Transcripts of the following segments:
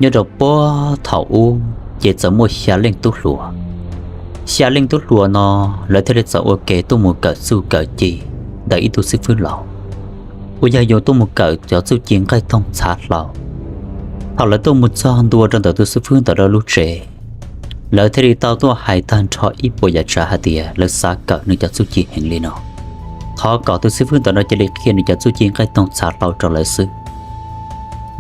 Nyob rau puag thaum ub ces txawm muaj xya leej tub hluas. Xya leej tub hluas no lawv thiaj li txawm ua ke tuaj mus kawm txuj kawm ci ntawm ib tug xib fwb laus uas yog yuav tuaj mus kawm cov txuj ci nqaij toog txhav hlau. Thaum lawv tuaj mus txog ntua rau ntawm tus xib fwb ntawm no lub tsev, lawv thiaj li tau tuaj hais tag nrho ib puas yam tsav hais tias lawv xav kawm nws cov txuj ci heev li no, thov kom tus xib fwb ntawm no cia li qhia nws cov txuj ci nqaij toog txhav hlau rau lawv xwb.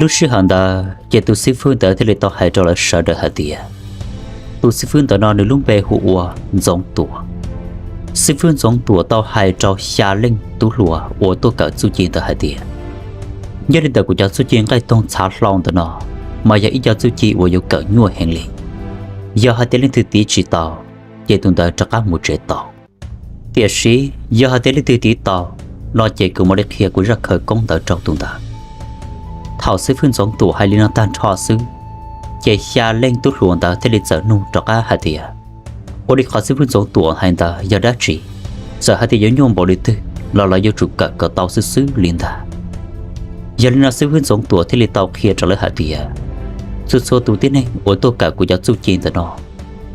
Lub sij hawm ntawd ces tus xib fwb ntawd thiaj li tau hais rau lawv sawv daws hais tias, tus xib fwb ntawm no nws lub npe hu ua Ntxoov Tuam. Xib fwb Ntxoov Tuam tau hais rau xya leej tub hluas uas tuaj kawm txuj ci ntawd hais tias, yog li ntawm kuv cov txuj ci nqaij toog txhav hlau ntawm no, mas yog ib co txuj ci uas yuav kawm nyuaj heev li. Yog hais tias leej twg tiv tsis tau, ces tus ntawd rov qab mus tsev tau. Tiam sis yog hais tias leej twg tiv tau no ces kuv mam li qhia kuv zaj khawv koob ntawd rau tus ntawd. Thaum xib fwb Ntxoov Tuam hais li no tag nrho xwb, ces xya leej tub hluas ntawd thiaj li txawm nug rov qab hais tias, ua li qhov xib fwb Ntxoov Tuam hais ntawd yog dab tsi? Txawm hais tias yuav nyuaj npaum li twg los lawv yuav tsum kawm kom tau xwb xwb li ntag. Yog li no xib fwb Ntxoov Tuam thiaj li tau qhia rau lawv hais tias, txhua txhua tus tib neeg uas tuaj kawm kuv cov txuj ci ntawm no,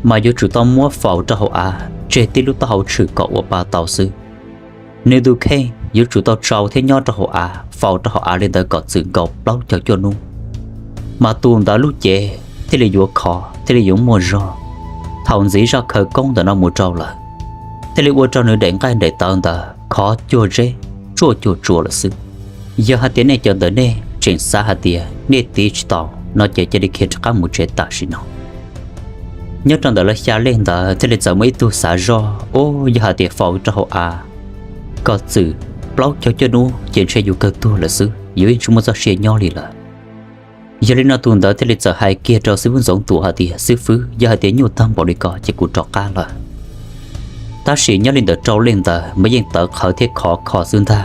mas yuav tsum tau muab faus rau hauv av tseg tib lub taub hau tshwm kom ua pa tau xwb. Nws tus kheej yuav tsum tau tsau thiab nyob rau hauv av, faus rau hauv av li ntawd kom txwm nkaus plaub caug cuaj hnub, mas tus ntawd lub cev thiaj li yuav khov thiaj li yuav muaj zog. Thaum ntxiv zaj khawv koob ntawm no mus rau lawm, thiaj li ua rau nws daim nqaij daim tawv ntawd khov cuag zeb, tsuaj cuag tsua lawm xwb. Yog hais tias nej cov ntawm nej tseem xav hais tias nej tiv tsis tau no ces cia li khiav rov qab mus tsev tam sim no. Nyob rau ntawm lawv xya leej ntawd thiaj li txawm muaj ib tug xav zoj, ub, yog hais tias faus rau hauv av kom txwm plaub caug cuaj hnub ces ntshe yus kawg tuag lawm xwb, yus yeej tsis muaj txoj sia nyob li lawm. Yog li no tus ntawd thiaj li txawm hais kiag rau xib fwb Ntxoov Tuam hais tias, xib fwb, yog hais tias nyuaj tag npaum li ko ces kuv rov qab lawm. Tab sis nyob li ntawm rau leej ntawd mas yeej tawv qhawv thiab khov kho xwb ntag.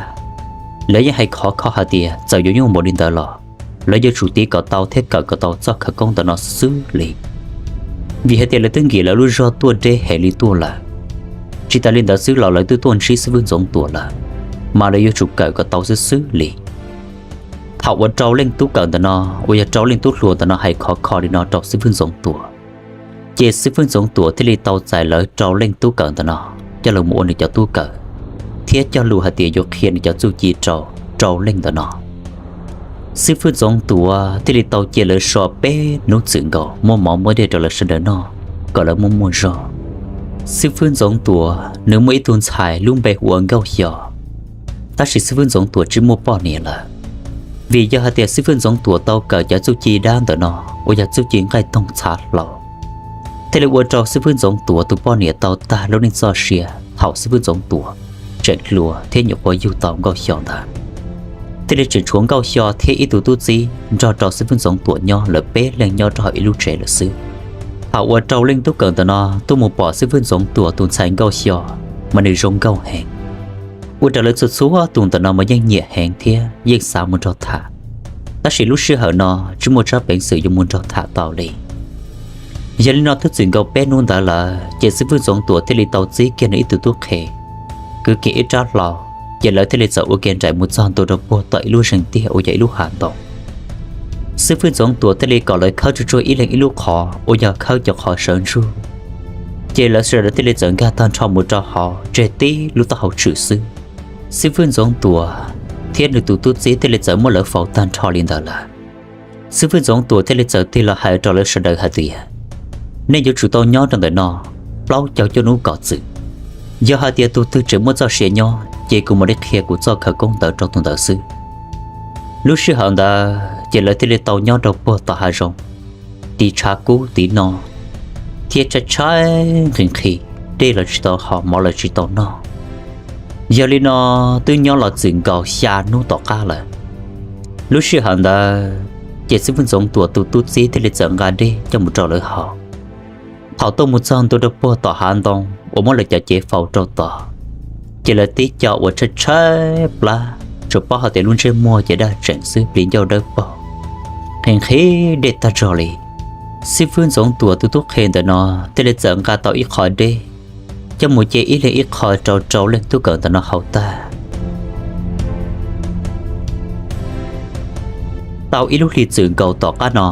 Lawv yeej hais khov kho hais tias txawm yuav nyuaj npaum li ntawd los lawv yuav tsum tiv kom tau thiab kawm kom tau txoj khawv koob ntawm no xwb li. Vim hais tias lawv twb nkim lawv lub zog tuaj deb heev li tuaj lawm. Tsis tas li ntawd xwb los lawv twb tuaj ntsib xib fwb Ntxoov Tuam lawm, mas lawv yuav tsum kawm kom tau xwb xwb li. Thaum uas rau leej tub kawm ntawm no, uas yog rau leej tub hluas ntawm no hais khov kho li no rau xib fwb Ntxoov Tuam, ces xib fwb Ntxoov Tuam thiaj li tau txais lawv rau leej tub kawm ntawm no coj los mus ua nws cov tub kawm, thiab cog lus hais tias yuav qhia nws cov txuj ci rau rau leej ntawm no. Xib fwb Ntxoov Tuam thiaj li tau cia lawv so peb hnub txwm nkaus, muab mov muab dej rau lawv sawv daws noj kom lawv muaj muaj zog. Xib fwb Ntxoov Tuam nws muaj ib tug ntxhais lub npe hu ua Nkauj Xyo, tab sis xib fwb Ntxoov Tuam tsis muaj poj niam lawm. Vim yog hais tias xib fwb Ntxoov Tuam tau kawm cov txuj ci dab ntawm no uas yog txuj ci nqaij toog txhav hlau, thiaj li ua rau xib fwb Ntxoov Tuam tus poj niam tau tag lub neej txoj sia thaum xib fwb Ntxoov Tuam tseem hluas thiab nyuam qhuav yug tau Nkauj Xyo ntawd. Thiaj li tseem tshuav Nkauj Xyo thiab ib tug tub txib nrog rau xib fwb Ntxoov Tuam nyob, lawv peb leeg nyob rau hauv ib lub tsev lawm xwb. Thaum uas rau leej tub kawm ntawm no tuaj mus pom xib fwb Ntxoov Tuam tus ntxhais Nkauj Xyo, mas nws zoo nkauj heev, ua rau lawv txhua txhua tus ntawm no mas yeej nyiam heev thiab yeej xav mus nrog tham. Tab sis lub sij hawm no tsis muaj tsab peev xwm yuav mus nrog tham tau li. Yog li no twb txwm nkaus peb hnub ntawd lawm ces xib fwb Ntxoov Tuam thiaj li tau txib kiag nws ib tug tub qhe, kwv kiag ib rab hlau, ces lawv thiaj li txawm ua kiag nraim mus txog ntua rau puag tom ib lub zeeg tiag uas yog ib lub hav ntoo. Xib fwb Ntxoov Tuam thiaj li kom lawv khawb tsuag tsuag ib leeg ib lub qhov uas yog khawb cov qhov sawv ntsug, ces lawv sawv daws thiaj li txawm nkag tag nrho mus rau hauv tseg tib lub taub hau tshwm xwb. Xib fwb Ntxoov Tuam thiab nws tus tub txib thiaj li txawm muab lawv faus tag nrho li ntawd lawm. Xib fwb Ntxoov Tuam thiaj li txawm tig los hais rau lawv sawv daws hais tias, nej yuav tsum tau nyob rau ntawm no plaub caug cuaj hnub kom txwm. Yog hais tias tus twg tseem muaj txoj sia nyob ces kuv mam li qhia kuv txoj khawv koob ntawd rau tus ntawd xwb. Lub sij hawm ntawd ces lawv thiaj li tau nyob rau puag tom hav zoov, tiv tshav kub tiv no, thiab tshaib tshaib nqhis nqhis, dej los tsis tau haus, mov los tsis tau noj. Yog li no twb nyob los txwm nkaus xya hnub tom qab lawm. Lub sij hawm ntawd ces xib fwb Ntxoov Tuam tus tub txib thiaj li txawm nqa dej coj mus rau lawv haus. Thaum tuaj mus txog ntua rau puag tom hav ntoo uas muab lawv cov cev faus rau tod, ces lawv tib co uas tshaib tshaib plab, tsuas paub hais tias lub ntsej muag ces daj tseem xwb, plis ncauj dawb paug, nqhis nqhis dej tag zog li. Xib fwb Ntxoov Tuam tus tub qhe ntawm no thiaj li txawm nqa tau ib qho dej coj mus ce ib leeg ib qho rau rau leej tub kawm ntawm no haus tag. Tau ib lub hlis txwm nkaus tom qab no,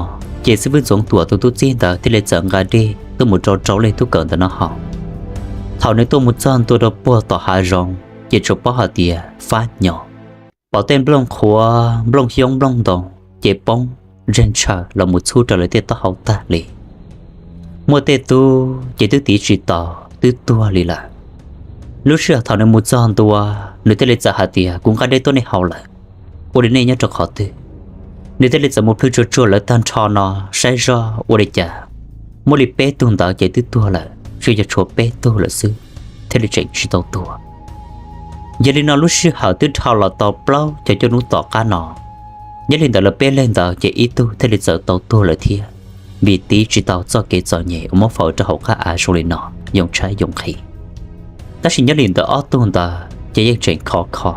ces xib fwb Ntxoov Tuam tus tub txib ntawd thiaj li txawm nqa dej tuaj mus rau rau leej tub kawm ntawm no haus. Thaum nws tuaj mus txog ntua rau puag tom hav zoov ces tsuas paub hais tias fab nyo, pom tej nplooj qhuav, nplooj xyoob, nplooj ntoo ces poob ntseg ntshaw los mus txhub rau lawv tej taub hau tag li. Muaj tej tub ces twb tiv tsis tau, twb tuag li lawm. Lub sij hawm thaum nws mus txog ntua, nws thiaj li txawm hais tias, kuv nqa dej tuaj nej haus lawm, ua li nej nyob rau qhov twg? Nws thiaj li txawm mus plhws tsuag tsuag lawv tag nrho no saib zoj ua li cas, muaj li peb tug ntawd ces twb tuag lawm, tsuas yog tshuav peb tug lawm xwb thiaj li tseem tsis tau tuag. Yog li no lub sij hawm twb dhau los tau plaub caug cuaj hnub tom qab no, nyob li ntawd lawv peb leeg ntawd ces ib tug thiaj li txawm tau tuag lawm thiab, vim tiv tsis tau txoj kev txom nyem uas muab faus rau hauv qab av zoo li no, yoo tshaib yoo nqhis. Tab sis nyob li ntawd ob tug ntawd ces yeej tseem khov kho,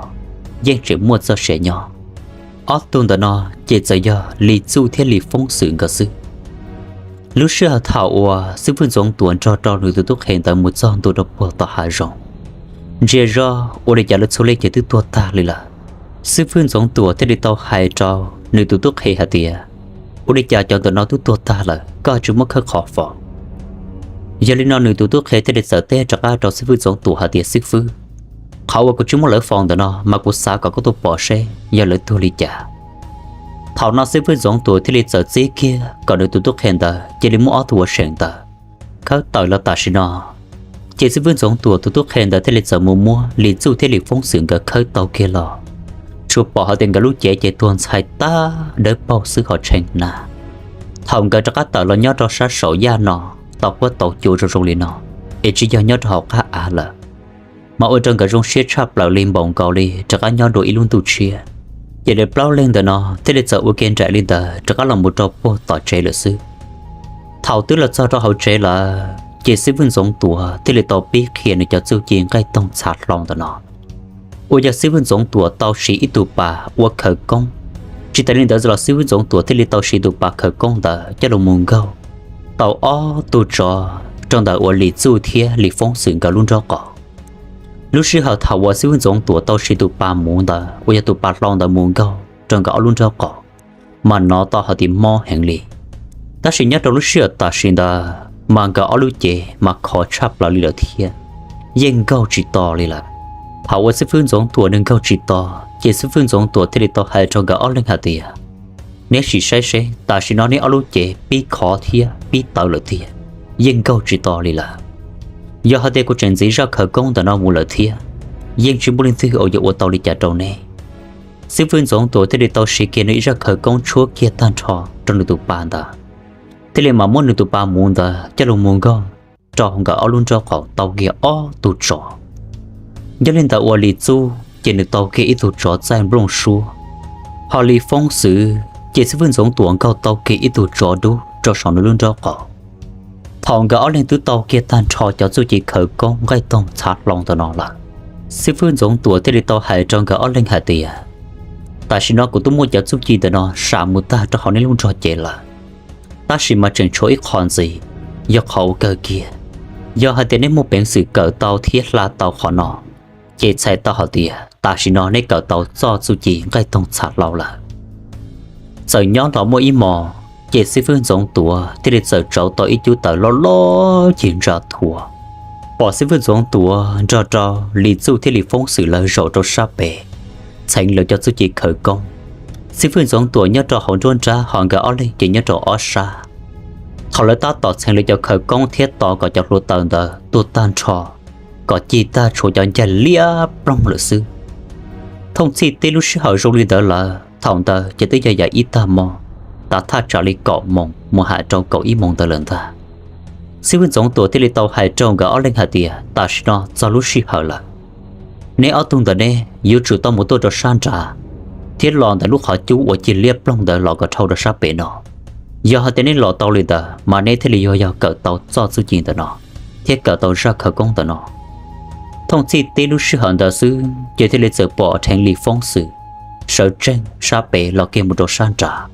yeej tseem muaj txoj sia nyob. Ob tug ntawm no ces txawm yog Lis Txuj thiab Lis Foob Xwm nkawd xwb. Lub sij hawm thaum uas xib fwb Ntxoov Tuam nrog rau nws tus tub qhe ntawd mus txog ntua rau puag tom hav zoov, ntsia zoj ua li cas lawv txhua leej ces twb tuag tag li lawm. Xib fwb Ntxoov Tuam thiaj li tau hais rau nws tus tub qhe hais tias, ua li cas cov ntawm no twb tuag tag lawm koj tsis muab khawb qhov faus? Yog li no nws tus tub qhe thiaj li txawm teb rov qab rau xib fwb Ntxoov Tuam hais tias, xib fwb, qhov uas kuv tsis muab lawv faus ntawm no mas kuv xav kom koj tuaj pom seb yog lawv tuag li cas. Thaum no xib fwb Ntxoov Tuam thiaj li txawm txib kiag kom nws tus tub qhe ntawd cia li muab ob tug uas seem ntawd khawb tawm los tam sim no. Ces xib fwb Ntxoov Tuam tus tub qhe ntawd thiaj li txawm mus muab Lis Txuj thiab Lis Foob Xwm nkawd khawb tau kiag los, tsuas pom hais tias nkawd lub cev ces tuag ntxhais tag dawb paug xwb ho tshee na. Thaum nkawd rov qab tawm los nyob rau sab saum yaj no, tau huab tau cua zoo zoo li no, es tsis yog nyob rau hauv qab av lawm, mas ua rau nkawd zoo siab tshaj plaws li npaum nkaus li rov qab nyob dua ib lub ntuj tshiab. Ces lawv plaub leeg ntawm no thiaj li txawm ua ke nraim li ntawd rov qab los mus rau puag tom tsev lawm xwb. Thaum twb los txog rau hauv tsev lawm ces xib fwb Ntxoov Tuam thiaj li tau pib qhia nws cov txuj ci nqaij toog txhav hlau ntawm no, uas yog xib fwb Ntxoov Tuam tau siv ib tug pas ua khawv koob. Tsis tas li ntawd los xib fwb Ntxoov Tuam thiaj li tau siv tus pas khawv koob ntawd coj los mus nkaug tau ob tug tsov rau ntawm uas Lis Txuj thiab Lis Foob Xwm nkawd lub nraub qaum. Lub sij hawm thaum uas xib fwb Ntxoov Tuam tau siv tus pas muv ntawd uas yog tus pas hlau ntawd mus nkaug rau nkawd ob lub nraub qaum, mas hnov tau hais tias mob heev li. Tab sis nyob rau lub sij hawm tam sim ntawd mas nkawd ob lub cev mas khov tshaj plaws li lawm thiab, yeej nkaug tsis to li lawm. Thaum uas xib fwb Ntxoov Tuam nws nkaug tsis to, ces xib fwb Ntxoov Tuam thiaj li tau hais rau nkawd ob leeg hais tias, neb sim saib seb tam sim no neb ob lub cev pib khov thiab pib tawv lawm tiag, yeej nkaug tsis to li lawm. Yog hais tias kuv tseem ntxiv zaj khawv koob ntawm no mus lawm thiab, yeej tsis muaj leej twg uas yuav ua tau li cas rau neb. Xib fwb Ntxoov Tuam thiaj li tau siv kiag nws ib zaj khawv koob tshuab kiag tag nrho rau nws tus pas ntawd, thiaj li mam muab nws tus pas muv ntawd coj los mus nkaug rau nkawd ob lub nraub qaum tau kiag ob tug tsov. Yog li ntawd uas Lis Txuj ces nws tau kiag ib tug tsov txaij nplooj suab, ho Lis Foob Xwm ces xib fwb Ntxoov Tuam nkaug tau kiag ib tug tsov dub rau saum nws lub nraub qaum. Thaum nkawd ob leeg twb tau kiag tag nrho cov txuj ci khawv koob nqaij toog txhav hlau ntawm no lawm, xib fwb Ntxoov Tuam thiaj li tau hais rau nkawd ob leeg hais tias, tam sim no kuv twb muab cov txuj ci ntawm no sam mus tag rau hauv neb lub nrog cev lawm, tab sis mas tseem tshuav ib qho ntxiv, yog qhov uas kawg kiag. Yog hais tias neb muaj peev xwm kawm tau thiab hla tau qhov no, ces txhais tau hais tias tam sim no neb kawm tau txoj txuj ci nqaij toog txhav hlau lawm. Txawm nyob los muaj ib hmos, ces xib fwb Ntxoov Tuam thiaj li txawm tsauv tau ib cub taws loj loj cig ntsa thuav, pom xib fwb Ntxoov Tuam nrog rau Lis Txuj thiab Lis Foob Xwm lawv zaum rau sab pem, txheev lawv cov txuj ci khawv koob. Xib fwb Ntxoov Tuam nyob rau hauv nruab nrab ho nkawd ob leeg ces nyob rau ob sab. Thaum lawv tab tom txheev lawv cov khawv koob thiab tos kom cov hluav taws ntawd tuag tag nrho, kom cig tag tshuav cov ncaig liab ploog lawm xwb. Thooj txhij tib lub sij hawm zoo li ntawd lawm, thaum ntawd ces twb yog yav ib tag hmo, tav thaj tsam li kaum moos mus hais rau kaum ib moos ntawd lawm ntag. Xib fwb Ntxoov Tuam thiaj li tau hais rau nkawd ob leeg hais tias tam sim no txog lub sij hawm lawm, neb ob tug ntawm neb yuav tsum tau mus tuaj rau sab nrad, thiab los ntawm lub qhov cub uas cig liab ploog ntawd los kom dhau rau sab pem no. Yog hais tias neb los tau li ntawd mas neb thiaj li yuav yog kawm tau txoj txuj ci ntawm no, thiab kawm tau zaj khawv koob ntawm no. Thooj txhij tib lub sij hawm ntawd xwb ces thiaj li txawm pom dheev Lis Foob Xwm sawv tsees sab pem los kiag mus rau sab nrad.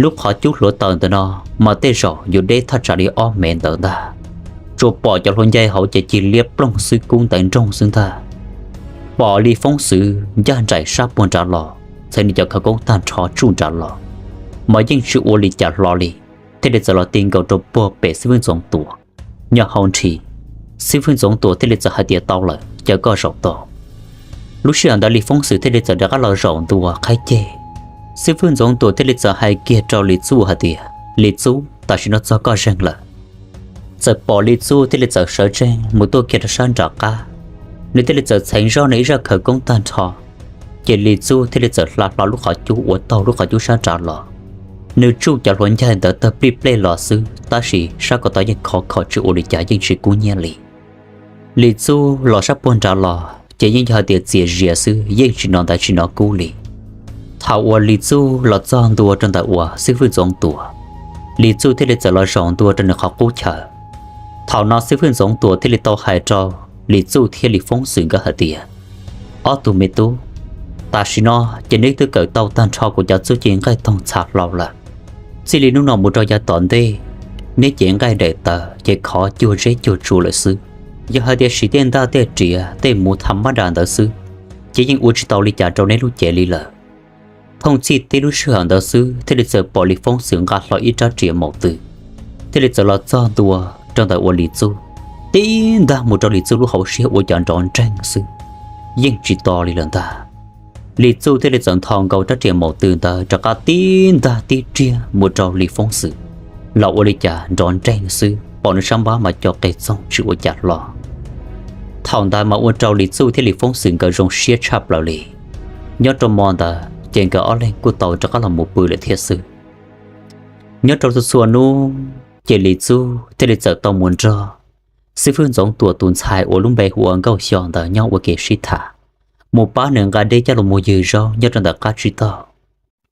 Lub qhov cub hluav taws ntawm no mas tej zaum yuav deb thaj tsam li ob mev ntawd ntag. Tsuas pom cov hluas ncaig hauv ces cig liab ploog xwb kub ntev nroog xwb ntag. Pom Lis Foob Xwm ncaj nraim sab puag nrad los, txheev nws cov khawv koob tag nrho tsuj nrad los, mas yeej tsis ua li cas hlo li. thiaj li txawm los ti nkaus rau puag pem xib fwb Ntxoov Tuam. Nyob hauv nthi, xib fwb Ntxoov Tuam thiaj li txawm hais tias, Tau lawm, caw koj zaum tau. Lub sij hawm ntawd Lis Foob Xwm thiaj li txawm rov qab los zaum ntua qhaib ceg. Xib fwb Ntxoov Tuam thiaj li txawm hais kiag rau Lis Txuj hais tias, Lis Txuj, tam sim no txog koj zeeg lawm. Txawm pom Lis Txuj thiaj li txawm sawv tsees mus tuaj kiag rau sab nram qab. Nws thiaj li txawm txheev zoj nws ib zaj khawv koob tag nrho, ces Lis Txuj thiaj li txawm hla hlo lub qhov cub uas taug lub qhov cub sab nrad los. Nws tsuj cov hluav ncaig ntawd tawg plij plej los xwb, tab sis sab ko taw yeej khov kho tsis ua li cas, yeej tsis kub nyiab li. Lis Txuj los sab puag nrad los ces yeej yog hais tias txias zias xwb, yeej tsis hnov ntawv tsis hnov kub li. Thaum uas Lis Txuj los txog ntua rau ntawm uas xib fwb Ntxoov Tuam, Lis Txuj thiaj li txawm los zaum ntua rau nws qhov qub chaw. Thaum no xib fwb Ntxoov Tuam thiaj li tau hais rau Lis Txuj thiab Lis Foob Xwm nkawd hais tias, Ob tug me tub, tam sim no ces neb twb kawm tau tag nrho kuv cov txuj ci nqaij toog txha hlau lawm. Txij li hnub no mus rau yav tom ntej, neb cev nqaij daim tawv ces khov cuag zeb cuag tsua lawm xwb. Yog hais tias siv tej ntaj tej riam tej muv tham mab das ntawd xwb, ces yeej ua tsis tau li cas rau neb lub cev li lawm. Thooj txhij tib lub sij hawm ntawd xwb thiaj li txawm pom Lis Foob Xwm nqa hlo ib rab riam maum tw, thiaj li txawm los txog ntua rau ntawm uas Lis Txuj, tib ntaj mus rau Lis Txuj lub hauv siab ua cas nrov nreeg xwb, yeej tsis to li lawm ntag. Lis Txuj thiaj li txawm ntho nkaus rab riam maum tw ntawd rov qab tib ntaj tib riag mus rau Lis Foob Xwm, los ua li cas nrov nreeg xwb, pom nws sab npab mas co qe txoog tsis ua cas hlo. Thaum ntawd mas ua rau Lis Txuj thiab Lis Foob Xwm nkawd zoo siab tshaj plaws li. Nyob rau hmo ntawd ces nkawd ob leeg kuj tau rov qab los mus pw lawm thiab xwb. Nyob rau txhua txhua hnub ces Lis Txuj thiaj li txawm tau mus nrog xib fwb Ntxoov Tuam tus ntxhais uas lub npe hu ua Nkauj Xyo ntawd nyob ua ke sib tham, mus pab nws nqa dej coj los mus ywg zaub nyob rau ntawm qab tsib taug.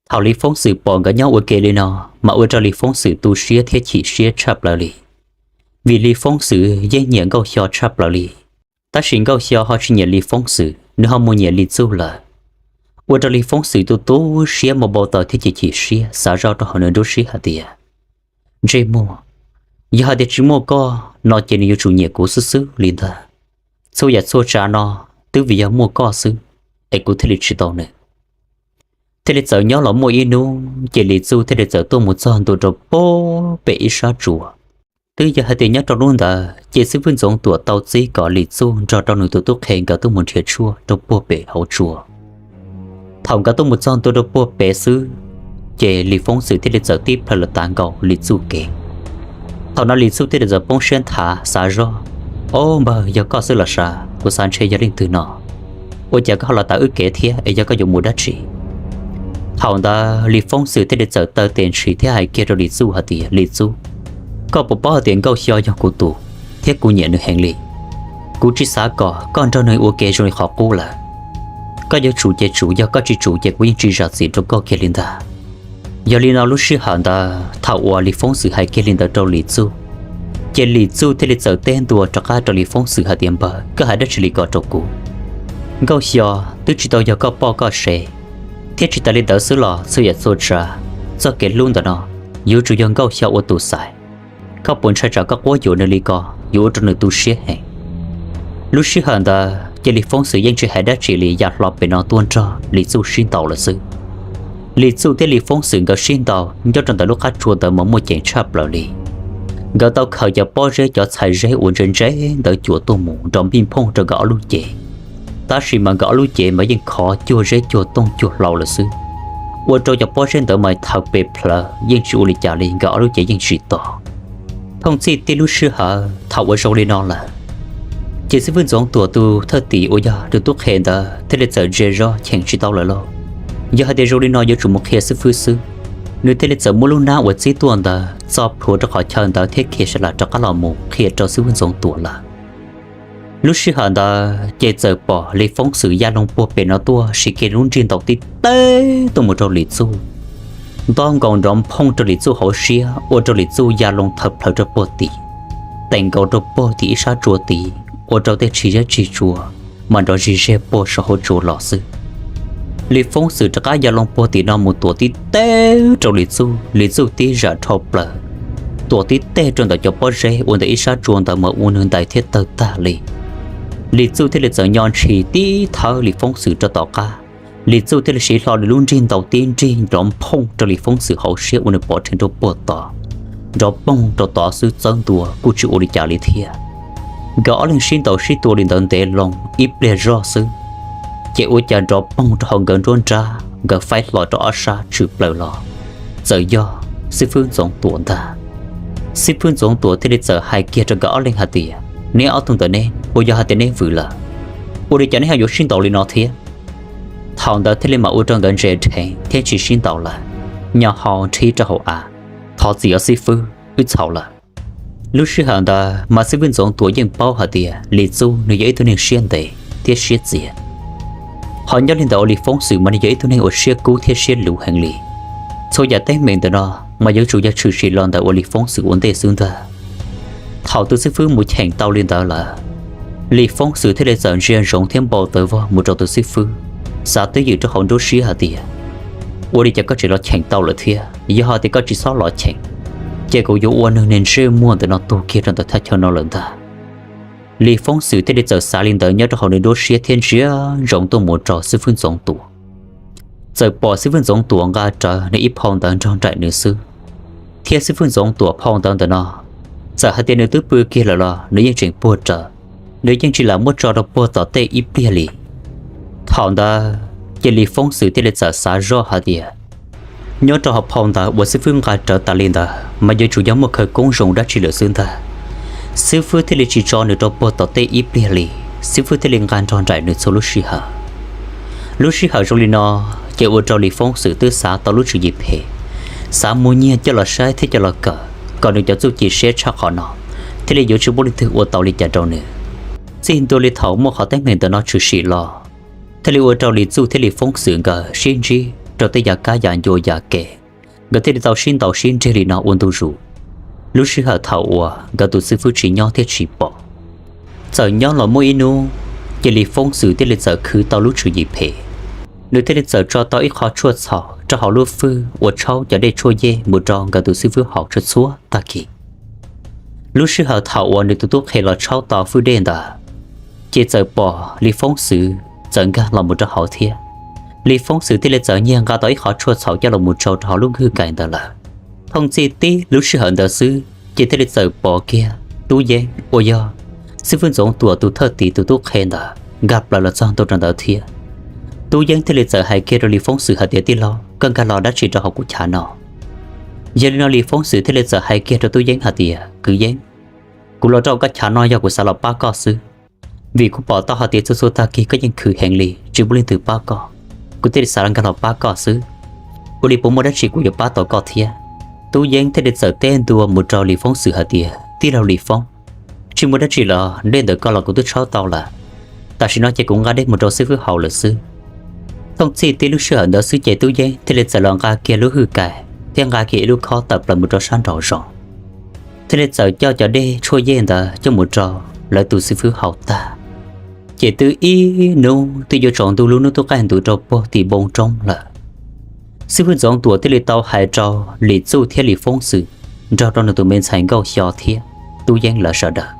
Thaum Lis Foob Xwm pom nkawd nyob ua ke li no, mas ua rau Lis Foob Xwm tu siab thiab chim siab tshaj plaws li. Vim Lis Foob Xwm yeej nyiam Nkauj Xyo tshaj plaws li, tab sis Nkauj Xyo ho tsis nyiam Lis Foob Xwm, nws ho mus nyiam Lis Txuj lawm. Ua rau Lis Foob Xwm tu tu siab mus npau taws thiab chim chim siab xav zoj rau hauv nws nruab siab hais tias, Ntsej muag, yog hais tias tsis muaj koj no ces nws yuav tsum nyiam kuv xwb xwb li ntag. Txhua yam txhua tsav no twb vim yog muaj koj xwb es kuv thiaj li tsis tau nws. Thiaj li txawm nyob los muaj ib hnub ces Lis Txuj thiaj li txawm tuaj mus txog ntua rau puag pem ib sab tsua. Twb yog hais tias nyob rau hnub ntawd ces xib fwb Ntxoov Tuam tau txib kom Lis Txuj nrog rau nws tus tub qhe nkawd tuaj mus nrhiav tshuaj rau puag pem hauv tsua. Thaum nkawd tuaj mus txog ntua rau puag pem xwb, ces Lis Foob Xwm thiaj li txawm tib plhaw los tav nkaus Lis Txuj kev. Thaum no Lis Txuj thiaj li txawm poob siab nthav xav zoj, Ob npawg, yog koj xwb los sav, kuv xav ntshe yog leej twg no. Ua cas koj ho los tav wb kev thiab es yog koj yuav mus dab tsi? Thaum ntawd Lis Foob Xwm thiaj li txawm taw tes ntshis thiab hais kiag rau Lis Txuj hais tias, Lis Txuj, koj puas paub hais tias Nkauj Xyo yog kuv tus, thiab kuv nyiam nws heev li. Kuv tsis xav kom koj nrog nws ua ke zoo li qhov qub lawm. Koj yuav tsum ces tsum, yog koj tsis tsum ces kuv yeej tsis zam txim rau koj kiag li ntag. Yog li no lub sij hawm ntawd thaum uas Lis Foob Xwm hais kiag li ntawd rau Lis Txuj, ces Lis Txuj thiaj li txawm teb ntua rov qab rau Lis Foob Xwm hais tias, Npawg, koj hais dab tsi li ko rau kuv? Nkauj Xyo twb tsis tau yog koj poj koj sev, thiab tsis tas li ntawd xwb los txhua yam txhua tsav, txoj kev hlub ntawm no yuav tsum yog Nkauj Xyo ua tus xaiv. Koj puas ntshai tsam koj quab yuam nws li ko yuav ua rau nws tu siab heev? Lub sij hawm ntawd ces Lis Foob Xwm yeej tsis hais dab tsi li, ya hlo pem no tuaj nrog Lis Txuj sib ntaus lawm xwb. Lis Txuj thiab Lis Foob Xwm nkawd sib ntaus nyob rau ntawm lub qab tsua ntawd mas muaj ceem tshaj plaws li. Nkawd tau khaws cov pob zeb cov txhais zeb uas ntse ntse ntawd cuam tuaj mus nrov npij nphooj rau nkawd ob lub cev. Tab sis mas nkawd ob lub cev mas yeej khov cuag zeb cuag tooj cuag hlau lawm xwb, ua rau cov pob zeb ntawd mas thaws pes plhawv yeej tsis ua li cas li, nkawd ob lub cev yeej tsis to. Thooj txhij tib lub sij hawm thaum uas zoo li no lawm, ces xib fwb Ntxoov Tuam tus thwj tim uas yog tus tub qhe ntawd thiaj li txawm ntsia zoj cheem tsis tau lawm lauj. Yog hais tias zoo li no yuav tsum mus qhia xib fwb xwb. Nws thiaj li txawm muab lub hnab uas txib tuaj ntawd txo plhuav rau qhov chaw ntawd thiab khiav sav las rov qab los mus qhia rau xib fwb Ntxoov Tuam lawm. Lub sij hawm ntawd ces txawm pom Lis Foob Xwm ya loo puag pem no tuaj siv kiag lub nrig ntaus tib teg tuaj mus rau Lis Txuj, nto nkaus nrov nphooj rau Lis Txuj hauv siab ua rau Lis Txuj ya loo thaw plhawv rau puag tim, teem nkaus rau puag tim ib sab tsua tid ua rau tej tshis zeb tshis tsua mas nrov zig zeg puag saum hauv tsua los xwb. Lis Foob Xwm rov qab ya loo puag tim no mus tuam tib teg rau Lis Txuj, Lis Txuj tib zam dhau plaws, tuam tib teg rau ntawm cov pob zeb uas ntawm ib sab tsua ntawd mas ua nws ntais thiab tawg tag li. Lis Txuj thiaj li txawm nyo ntshis tib thawb Lis Foob Xwm rau tom qab. Lis Txuj thiaj li siv hlo nws lub nrig ntaus tib nrig nrov nphooj rau Lis Foob Xwm hauv siab ua nws pov rhees rau puag tod. nrov poog rau tod xwb, txawb ntua kuj tsis ua li cas li thiab. Nkawd ob leeg sib ntaus sib tua li ntawd ntev loo ib pliag zog xwb, ces ua cas nrov poog rau hauv nkawd nruab nrab, nkawd faib hlo rau ob sab tshwm plaws los, txawm yog xib fwb Ntxoov Tuam ntag. Xib fwb Ntxoov Tuam thiaj li txawm hais kiag rau nkawd ob leeg hais tias, Neb ob tug ntawm neb puas yog hais tias neb vwm lawm? Ua li cas neb ho yuav sib ntaus li no thiab? Thaum ntawd thiaj li mam ua rau nkawd ntse dheev thiab tsis sib ntaus lawm, nyo hau nrhib rau hauv av, Thov txim os xib fwb, wb txhaum lawm. Lub sij hawm ntawd mas xib fwb Ntxoov Tuam yeej paub hais tias Lis Txuj nws yog ib tug neeg siab ntev thiab siab txias. Ho nyob li ntawm ua Lis Foob Xwm mas nws yog ib tug neeg uas siab kub thiab siab luv heev li. Txhua yam teeb meem ntawm no mas yuav tsum yog tshwm sim los ntawm ua Lis Foob Xwm ua ntej xwb ntag. Thaum tus xib fwb mus cheem tau li ntawd lawm, Lis Foob Xwm thiaj li txawm ntsia ntsoov thiab npau taws vog mus rau tus xib fwb, xav twb ywm rau hauv nruab siab hais tias, Ua li cas koj tseem los cheem tau lawm thiab? Yog hais tias koj tsis txhob los cheem, ces kuv yuav ua nws niag ntsej muag ntawm no tuag kiag rau ntawm thaj chaw no lawm ntag. Lis Foob Xwm thiaj li txawm xav li ntawd nyob rau hauv nws nruab siab thiab ntsia ntsoov tuaj mus rau xib fwb Ntxoov Tuam. Txawm pom xib fwb Ntxoov Tuam nqa rawv nws ib phau ntawv nrog nraim nws xwb, thiab xib fwb Ntxoov Tuam phau ntawv ntawm no, txawm hais tias nws twb pw kiag lawm los nws yeej tseem puag rawv, nws yeej tsis lam muab tso rau puag tom tej ib pliag li. Thaum ntawd ces Lis Foob Xwm thiaj li txawm xav zoj hais tias, nyob rau hauv phau ntawv uas xib fwb nqa rawv tas li ntawd mas yuav tsum yog muaj khawv koob zoo dab tsi lawm xwb ntag. Xib fwb thiaj li tsis tso nws rau puag tom tej ib pliag li, xib fwb thiaj li nqa nrog nraim nws txhua lub sij hawm. Lub sij hawm zoo li no, ces ua rau Lis Foob Xwm twb xav tau lub tswv yim phem, xav mus nyiag coj los saib thiab coj los kawm kom nws cov txuj ci siab tshaj qhov no, thiaj li yuav tsis muaj leej twg ua tau li cas rau nws. Txij ntua li thaum muaj qhov teeb meem ntawm no tshwm sim los, thiaj li ua rau Lis Txuj thiab Lis Foob Xwm nkawd sib ntsib rau tej yav kab yav ncua yav ke, nkawd thiaj li tau sib ntaus sib nrig li no ua ntu zus. Lub sij hawm thaum uas nkawd tus xib fwb tsis nyob thiab tsis pom, txawm nyob los muaj ib hnub, ces Lis Foob Xwm thiaj li txawm khwv tau lub tswv yim phem. Nws thiaj li txawm tso tau ib qho tshuaj txhaum rau hauv lub fwj uas tshaub cov dej tshuaj yej mus rau nkawd tus xib fwb haus tshua txhua tag kis. Lub sij hawm thaum uas nws tus tub qhe los tshaub tau fwj dej ntawd, ces txawm pom Lis Foob Xwm txawm nkag los mus rau hauv thiab. Lis Foob Xwm thiaj li txawm nyiag nqa tau ib qho tshuaj txhaum coj los mus tsau rau hauv lub hwj kais ntawd lawm. Thooj txij tib lub sij hawm ntawd xwb, ces thiaj li txawm pom kiag Tub Yeeb uas yog xib fwb Ntxoov Tuam tus thawj tiv tus tub qhe ntawd nkag plaws los txog ntua rau ntawd thiab. Tub Yeeb thiaj li txawm hais kiag rau Lis Foob Xwm hais tias, Tij laug, koj nkag los dab tsi rau hauv kuv chav no? Yog li no Lis Foob Xwm thiaj li txawm hais kiag rau Tub Yeeb hais tias, Kwv Yeeb, kuv los rau koj chav no yog kuv xav los pab koj xwb, vim kuv pom tau hais tias txhua txhua tag kis koj yeej khwv heev li tsis muaj leej twg pab koj, kuv thiaj li xav los nkag los pab koj xwb. Ua li puas muaj dab tsi kuv yuav pab tau koj thiab? Tub Yeeb thiaj li txawm teb ntua mus rau Lis Foob Xwm hais tias, Tij laug Lis Foob, tsis muaj dab tsi los, dej ntawm koj los kuv twb tshaub tau lawm. Tam sim no ces kuv nqa dej mus rau xib fwb haus lawm xwb. Thooj txij tib lub sij hawm ntawd xwb ces Tub Yeeb thiaj li txawm los nqa kiag lub hwj kais thiab nqa kiag ib lub khob tawm plaws mus rau sab nraum zoov, thiaj li txawm coj cov dej tshuaj yej ntawd coj mus rau lawv tus xib fwb haus tag. Ces twb ib hnub twb yuav tsaus ntuj lub hnub twb qaij ntuv rau puag tim npoo roob lawm. Xib fwb Ntxoov Tuam thiaj li tau hais rau Lis Txuj thiab Lis Foob Xwm nrog rau nws tus me ntxhais Nkauj Xyo thiab Tub Yeeb lawv sawv daws.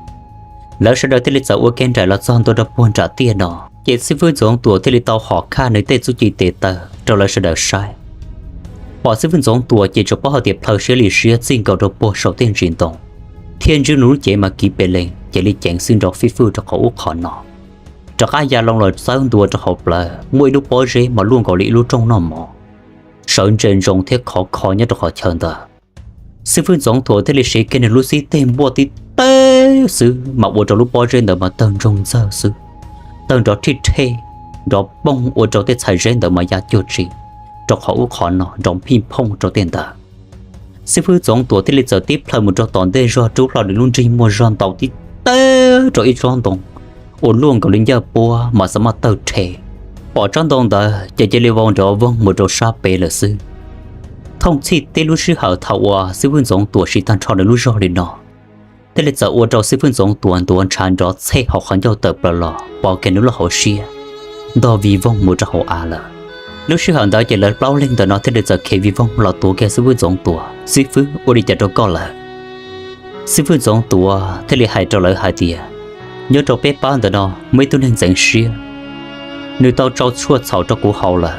Lawv sawv daws thiaj li txawm ua kev nraim los txog ntua rau puag nram tiaj no, ces xib fwb Ntxoov Tuam thiaj li tau hom khaj nws tej txuj ci tes taw rau lawv sawv daws saib. Pom xib fwb Ntxoov Tuam ces tsuas paub hais tias plhaw siab li siab txij nkaus rau puag saum tej ntsis ntoo, thiab ntswb nws lub cev mas kiv pes lees cev li ceev xwb nrov fij fwj rau qhov ub qhov no. Rov qab ya loo los txawb ntua rau hauv plawv muaj ib lub pob zeb mas luaj nkaus li ib lub rooj noj mov, sawv ntse ntsoov thiab khov kho nyob rau qhov chaw ntawd. Xib fwb Ntxoov Tuam thiaj li siv kiag nws lub xib teg npuaj tib teg xwb mas ua rau lub pob zeb ntawd mas tawg ntsoog ntxawg xwb, tawg nrov rhij rhej, nrov poog ua rau tej txhais zeb ntawd mas ya cuag tsi rau qhov ub qhov no nrov phij phooj rau tej ntawd. Xib fwb Ntxoov Tuam thiaj li txawm tib plhaw mus rau tom ntej zog rub hlo nws lub nrig muaj zog ntaus tib teg rau ib tsob ntoo uas luaj nkaus li ncaj puab mas xav maj tawg rhe. Pom tsob ntoo ntawd ces cia li vau nrov voog mus rau sab pem lawm xwb. Thooj txhij tib lub sij hawm thaum uas xib fwb Ntxoov Tuam siv tag nrho nws lub zog li no, thiaj li txawm ua rau xib fwb Ntxoov Tuam ntuav ntshav nrov txhej hauv qhov ncauj tawm plaws los pov kiag nws lub hauv siab, ntog vij voog mus rau hauv av lawm. Lub sij hawm ntawd ces lawv plaub leeg ntawm no thiaj li txawm khiav vij voog los tuav kiag xib fwb Ntxoov Tuam. Xib fwb, ua li cas rau koj lawm? Xib fwb Ntxoov Tuam thiaj li hais rau lawv hais tias, nyob rau peb pab ntawm no muaj ib tug neeg ntxeev siab, nws tau tso tshuaj txhaum rau kuv haus lawm.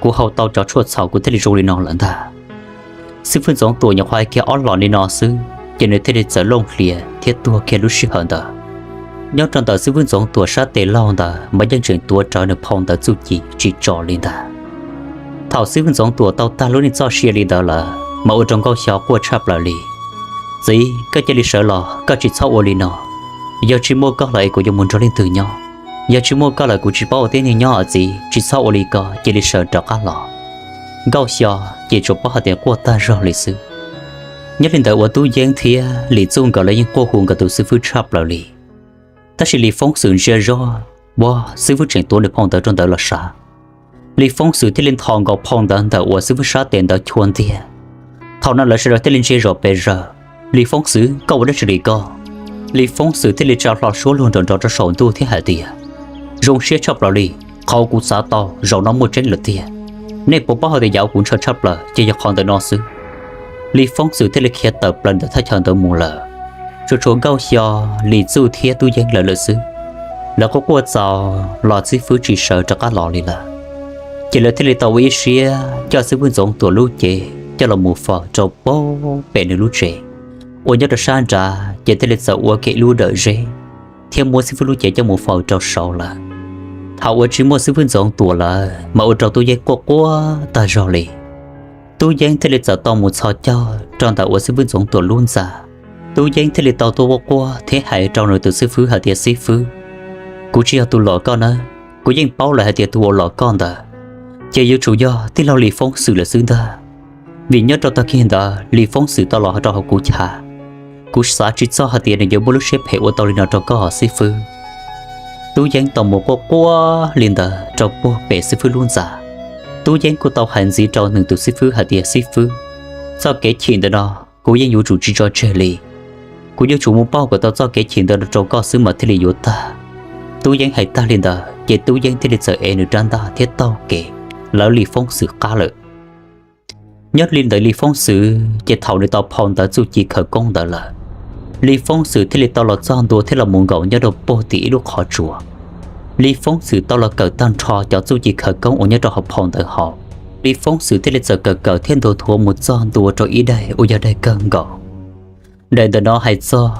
Kuv haus tau cov tshuaj txhaum kuv thiaj li zoo li no lawm ntag. Xib fwb Ntxoov Tuam nyuam qhuav hais kiag ob los li no xwb ces nws thiaj li txawm looj hlias thiab tuag kiag lub sij hawm ntawd. Nyob rau ntawm xib fwb Ntxoov Tuam sab tes laug ntawd mas yeej tseem tuav rawv nws phau ntawv txuj ci tsis tso li ntag. Thaum xib fwb Ntxoov Tuam tau tag lub neej txoj sia li ntawd lawm mas ua rau Nkauj Xyo quaj tshaj plaws li. Txiv, koj cia li sawv los, koj tsis txhob ua li no. Yog tsis muaj koj lawm es kuv yuav mus nrog leej twg nyob? Yog tsis muaj koj lawm kuv tsis paub ua tib neeg nyob os txiv, tsis txhob ua li ko, cia li sawv rov qab los. Nkauj Xyo ces tsuas paub hais tias quaj tag zog li xwb. Nyob li ntawd uas Tub Yeeb thiab Lis Txuj nkawd los yeej quaj hu nkawd tus xib fwb tshaj plaws li. Tab sis Lis Foob Xwm ntsia zog, ua, xib fwb tseem tuav nws phau ntawv rau ntawd los sav. Lis Foob Xwm thiaj li nthos nkaus phau ntawv ntawm uas xib fwb sab tes ntawd chua ntiag. Thaum no lawv sawv daws thiaj li ntsia zom pes zaws. Lis Foob Xwm, koj ua dab tsi li koj? Lis Foob Xwm thiaj li tsa hlo suab luag nrov nrov rau saum ntuj thiab hais tias, zoo siab tshaj plaws li, qhov kuv xav tau zaum no muaj tseeb lawm tiag. Nej puas paub hais tias yam uas kuv ntshaw tshaj plaws ces yog qhov ntawm no xwb. Lis Foob Xwm thiaj li khiav tawm plaws ntawm thaj chaw ntawd mus lawm. Tsuas tshuav Nkauj Xyo, Lis Txuj thiab Tub Yeeb lawv lawm xwb. Lawv quaj quaj txaus los xib fwb tsis sawv rov qab los li lawm. Ces lawv thiaj li tau ua ib siab coj xib fwb Ntxoov Tuam lub cev coj los mus faus rau pem nws lub tsev uas nyob rau sab nrad, ces thiaj li txawm ua kiag ib lub dawm zeb thiab muab xib fwb lub cev coj mus faus rau saud lawm. Thaum uas tsis muaj xib fwb Ntxoov Tuam lawm mas ua rau Tub Yeeb quaj quaj tag zog li. Tub Yeeb thiaj li txawm tau mus txhos caug rau ntawm uas xib fwb Ntxoov Tuam lub ntxa. Tub Yeeb thiaj li tau tuaj quaj quaj thiab hais rau nws tus xib fwb hais tias, xib fwb, kuv tsis yog tus lom koj nawb, kuv yeej paub lawm hais tias tus uas lom koj ntawd ces yuav tsum yog tij laug Lis Foob Xwm lawm xwb ntag. Vim nyob rau tag kis ntawd Lis Foob Xwm tau los rau hauv kuv chav, kuv xav tsis txog hais tias nws yuav muaj lub siab phem ua tau li no rau koj xib fwb. Tub Yeeb tau mus quaj quaj li ntawd rau puag pem xib fwb lub ntxa. Tub Yeeb kuj tau hais ntxiv rau nws tus xib fwb hais tias, xib fwb, txoj kev chim ntawm no kuv yeej yuav tsum tsis tso tseg li. Kuv yuav tsum mus pauj kom tau txoj kev chim ntawm no rau koj xwb mas thiaj li yuav tag. Tub Yeeb hais tag li ntawd ces Tub Yeeb thiaj li txawm ev nws rab ntaj thiab taug kev lawv Lis Foob Xwm qab lawm. Nyob li ntawd Lis Foob Xwm ces thaum nws tau phau ntawv txuj ci khawv koob ntawd lawm, Lis Foob Xwm thiaj li tau los txog ntua thiab los mus nkaum nyob rau puag tim ib lub qhov tsua. Lis Foob Xwm tau los kawm tag nrho cov txuj ci khawv koob uas nyob rau hauv phau ntawv hauv. Lis Foob Xwm thiaj li txawm kawm kawm thiab ntuav thuav mus txog ntua rau ib daim uas yog daim kawg nkaus. Daim ntawm no hais txog,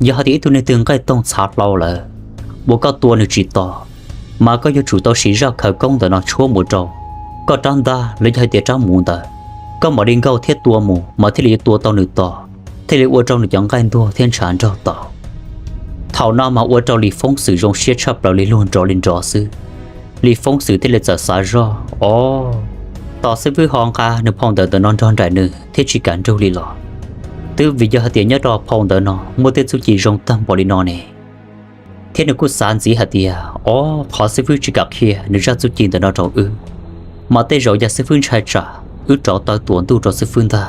yog hais tias ib tug neeg twg nqaij toog txhav hlau lawm, uas koj tua nws tsis tos, mas koj yuav tsum tau siv zaj khawv koob ntawm no tshuab mus rau koj rab ntaj los yog hais tias rab muv ntawd, koj mam li nkaug thiab tua mus mas thiaj li yuav tua tau nws tos, thiaj li ua rau nws cov nqaij ntuag thiab ntshav nrog tau. Thaum no mas ua rau Lis Foob Xwm zoo siab tshaj plaws li luag nrov li nrov xwb. Lis Foob Xwm thiaj li txawm xav zog, o, tos xib fwb ho nqa nws phau ntawv ntawm no nrog nraim nws thiab tsis kam nrug li los, twb vim yog hais tias nyob rau phau ntawv no muaj tej txuj ci zoo tag npaum li no ne. Thiab nws kuj xav ntxiv hais tias, o, qhov xib fwb tsis kam qhia nws zaj txuj ci ntawm no rau wb, mas tej zaum yog xib fwb ntshai tsam wb rauv taw tuam ntuj rau xib fwb ntag,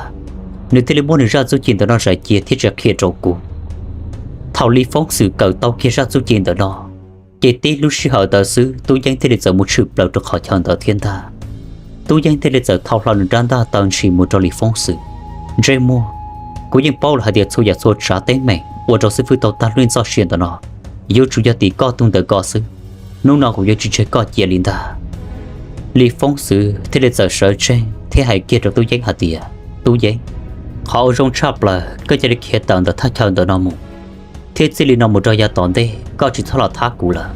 nws thiaj li muab nws zaj txuj ci ntawm no zais cia thiab tsis qhia rau kuv. Thaum Lis Foob Xwm kawm tau kiag zaj txuj ci ntawm no, ces tib lub sij hawm ntawd xwb Tub Yeeb thiaj li txawm mus tshwm plaws rau qhov chaw ntawd thiab ntag. Tub Yeeb thiaj li txawm thau hlo nws rab ntaj taw ntshis mus rau Lis Foob Xwm. Ntsej muag, kuv yeej paub lawm hais tias txhua yam txhua tsav teeb meem ua rau xib fwb tau tag lub neej txoj sia ntawm no, yuav tsum yog tim koj tug ntawm ko xwb. Hnub no kuv yuav tsis tseg koj cia li ntag. Lis Foob Xwm thiaj li txawm sawv tsees thiab hais kiag rau Tub Yeeb hais tias, Tub Yeeb, qhov uas zoo tshaj plaws koj cia li khiav tawm ntawm thaj chaw ntawm no mus, thiab txij li no mus rau yav tom ntej koj tsis txhob los thab kuv lawm.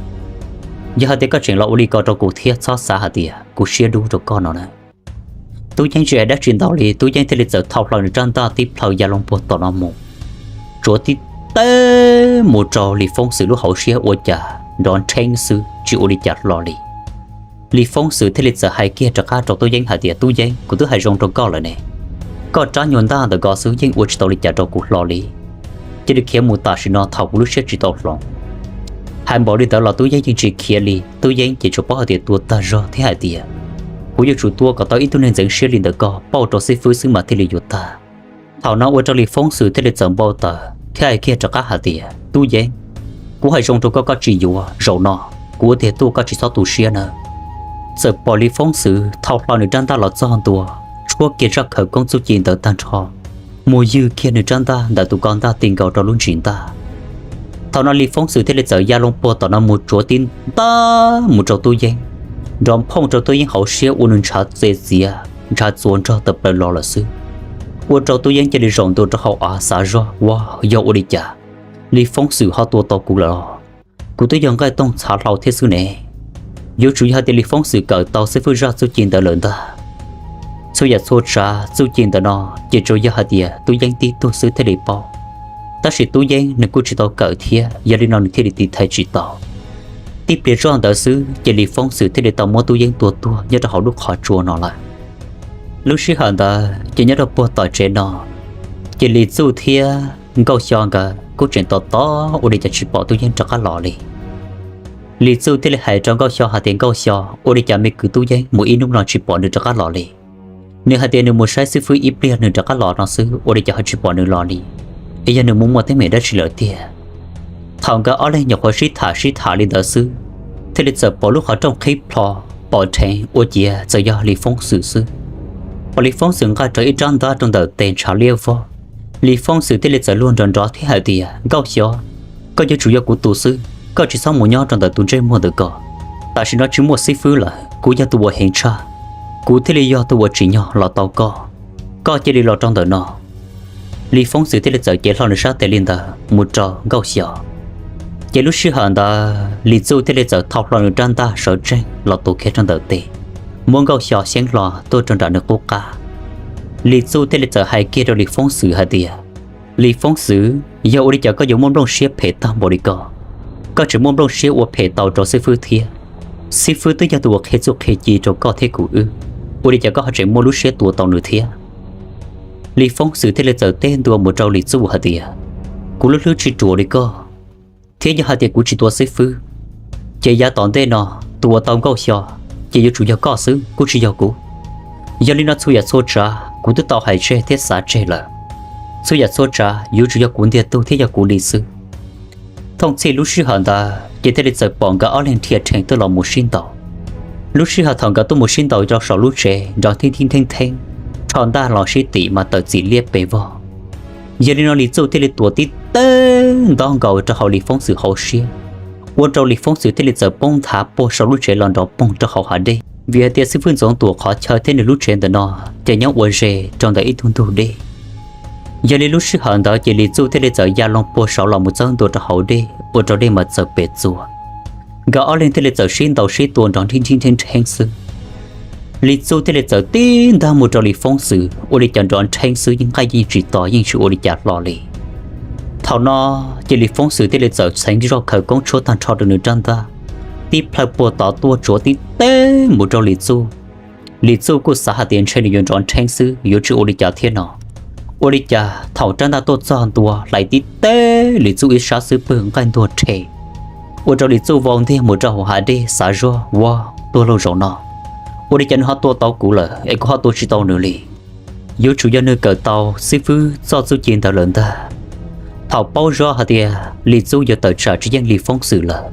Yog hais tias koj tseem los ua li ko rau kuv thiab txhob xav hais tias kuv siab dub rau koj no na. Tub Yeeb tsis hais dab tsi ntau li, Tub Yeeb thiaj li txawm thau hlo nws rab ntaj tib plhaw ya loo puag tom no mus, tsuav tib teg mus rau Lis Foob Xwm lub hauv siab ua cas nrov nrheeb xwb tsis ua li cas hlo li. Lis Foob Xwm thiaj li txawm hais kiag rov qab rau Tub Yeeb hais tias, Tub Yeeb, kuv twb hais zoo rau koj lawm ne, koj rab nyuag ntaj ntawm ko xwb yeej ua tsis tau li cas rau kuv hlo li. Cia li khiav mus tam sim no thaum kuv lub siab tsis tau hloov. Hais npaum li ntawd los Tub Yeeb yeej tsis khiav li, Tub Yeeb ces tsuas paub hais tias tua tag zog thiab hais tias, kuv yuav tsum tua kom tau ib tug neeg ntxeev siab li ntawm koj pauj rau xib fwb xwb mas thiaj li yuav tag. Thaum no ua rau Lis Foob Xwm thiaj li txawm npau taws thiab hais kiag rov qab hais tias, Tub Yeeb, kuv hais zoo rau koj koj tsis yuav, zaum no kuv ua tiag tuaj koj tsis txhob tu siab nawb. Txawm pom Lis Foob Xwm thau hlo nws rab ntaj los txog ntua, tshuab kiag zaj khawv koob txuj ci ntawd tag nrho, mus ywg kiag nws rab ntaj ntawm tus ko ntaj ti nkaus rau lub ntsis ntaj. Thaum no Lis Foob Xwm thiaj li txawm ya loo puag tom no mus tsuav tib ntaj mus rau Tub Yeeb, nrov phooj rau Tub Yeeb hauv siab ua nws ntshav txe txiav ntshav txuas nrog tawm plaws los lawm xwb. ua rau Tub Yeeb cia li zaum ntua rau hauv av xav zog ua, yog ua li cas Lis Foob Xwm ho tua tau kuv lawm? Kuv twb yog nqaij toog txhav hlau thiab xwb ne. Yuav tsum yog hais tias Lis Foob Xwm kawm tau xib fwb zaj txuj ci ntawd lawm ntag. Txhua yam txhua tsav txuj ci ntawm no ces tsuas yog hais tias Tub Yeeb tib tug xwb thiaj li paub. Tab sis Tub Yeeb nws kuj tsis tau kawm thiab, yog li no nws thiaj li tiv thaiv tsis tau. Tib pliag zoj ntawd xwb ces Lis Foob Xwm thiaj li tau muab Tub Yeeb tua tuag nyob rau hauv lub qhov tsua no lawm. Lub sij hawm ntawd ces nyob rau puag tom tsev no, ces Lis Txuj thiab Nkauj Xyo nkawd kuj tseem tos tos ua li cas tsis pom Tub Yeeb rov qab los li. Lis Txuj thiaj li hais rau Nkauj Xyo hais tias, Nkauj Xyo, ua li cas me kwv Tub Yeeb mus ib hnub no tsis pom nws rov qab los li? Nws hais tias nws mus saib xib fwb ib pliag nws rov qab los no xwb, ua li cas ho tsis pom nws los li? Es yog nws mus muaj teeb meem dab tsi lawm tiag? Thaum nkawd ob leeg nyuam qhuav sib tham sib tham li ntawd xwb, thiaj li txawm pom lub qhov rooj qhib plho, pom dheev ua ciav txawm yog Lis Foob Xwm xwb. Pom Lis Foob Xwm nqa rawv ib rab ntab rau ntawm tes ntshav liab vog. Lis Foob Xwm thiaj li txawm luag nrov nrov thiab hais tias, Nkauj Xyo, koj yuav tsum yog kuv tus xwb, koj tsis txhob mus nyob rau ntawm tus ntsej muag ntawd ko. Tam sim no tsis muaj xib fwb lawm, kuv yog tus uas heev tshaj, kuv thiaj li yog tus uas tsim nyog los tau koj. Koj cia li los rau ntawm no. Lis Foob Xwm thiaj li txawm cev hlo nws sab tes li ntawd mus rau Nkauj Xyo. Ces lub sij hawm ntawd Lis Txuj thiaj li txawm thau hlo nws rab ntaj sawv tsees los tuav kiag rau ntawm tes, muab Nkauj Xyo xyeeb hlo tuaj rau nram nws qub qab. Lis Txuj thiaj li txawm hais kiag rau Lis Foob Xwm hais tias, Lis Foob Xwm, yog ua li cas koj yuav muaj nplooj siab phem tag npaum li ko? Koj tseem muaj nplooj siab ua phem tau rau xib fwb thiab. Xib fwb twb yog tus uas qhia txuj qhia ci rau koj thiab kuv wb, ua li cas koj ho tseem muaj lub siab tua tau nws thiab? Lis Foob Xwm thiaj li txawm teb ntua mus rau Lis Txuj hais tias, kuv lub hlwb tsis ruam li koj, thiab yog hais tias kuv tsis tua xib fwb, ces yav tom ntej no tus uas tau Nkauj Xyo ces yuav tsum yog koj xwb, kuj tsis yog kuv. Yog li no txhua yam txhua tsav kuv twb tau hais tseg thiab xav tseg lawm. Txhua yam txhua tsav yuav tsum yog kuv ntiag tug thiab yog kuv li xwb. Thooj txhij lub sij hawm ntawd ces thiaj li txawm pom nkawd ob leeg dhia rhees tuaj los mus sib ntaus. Lub sij hawm thaum nkawd tuaj mus sib ntaus rau saum lub tsev nrov thib thib theeb theeb, rho ntaj los sib tim mas tawm txim liab pes vog. Yog li no Lis Txuj thiaj li tuam tib teg ntob nkaus rau hauv Lis Foob Xwm hauv siab, ua rau Lis Foob Xwm thiaj li txawm poob nthav puag saum lub tsev los nrov poog rau hauv hav dej. Vim hais tias xib fwb Ntxoov Tuam qhov chaw thiab nws lub tsev ntawm no ces nyob ua ze rau ntawm ib tug ntug dej. Yog li lub sij hawm ntawd ces Lis Txuj thiaj li txawm ya loo puag saud los mus txawb ntua rau hauv dej ua rau dej mas txawm pes txuas. Nkawd ob leeg thiaj li txawm sib ntaus sib tua nrov nrhib nrhib nrheeb nrheeb xwb. Lis Txuj thiaj li txawm tib ntaj mus rau Lis Foob Xwm, ua li cas nrov nrheeb xwb, yeej nqaij yeej tsis tos, yeej tsis ua li cas hlo li. Thaum no ces Lis Foob Xwm thiaj li txawm txheev zoj khawv koob tshuab tag nrho rau nws rab ntaj, tib plhaw puag tod tuaj tsuav tib teg mus rau Lis Txuj. Lis Txuj kuj xav hais tias ntshe nws yuav nrov nrheeb xwb, yuav tsis ua li cas thiab no. Ua li cas thaum rab ntaj tuaj txog ntua hlais tib teg Lis Txuj ib sab xub pwg nqaij ntuag rhe, ua rau Lis Txuj vau ntiag mus rau hauv hav dej xav zoj ua, tuag lauj zaum no, ua li cas nws ho tua tau kuv lawm es kuv ho tua tsis tau nws li? Yuav tsum yog nws kawm tau xib fwb txoj txuj ci ntawd lawm ntag. Thaum paub zoj hais tias Lis Txuj yuav tawm tsam tsis yeej Lis Foob Xwm lawm,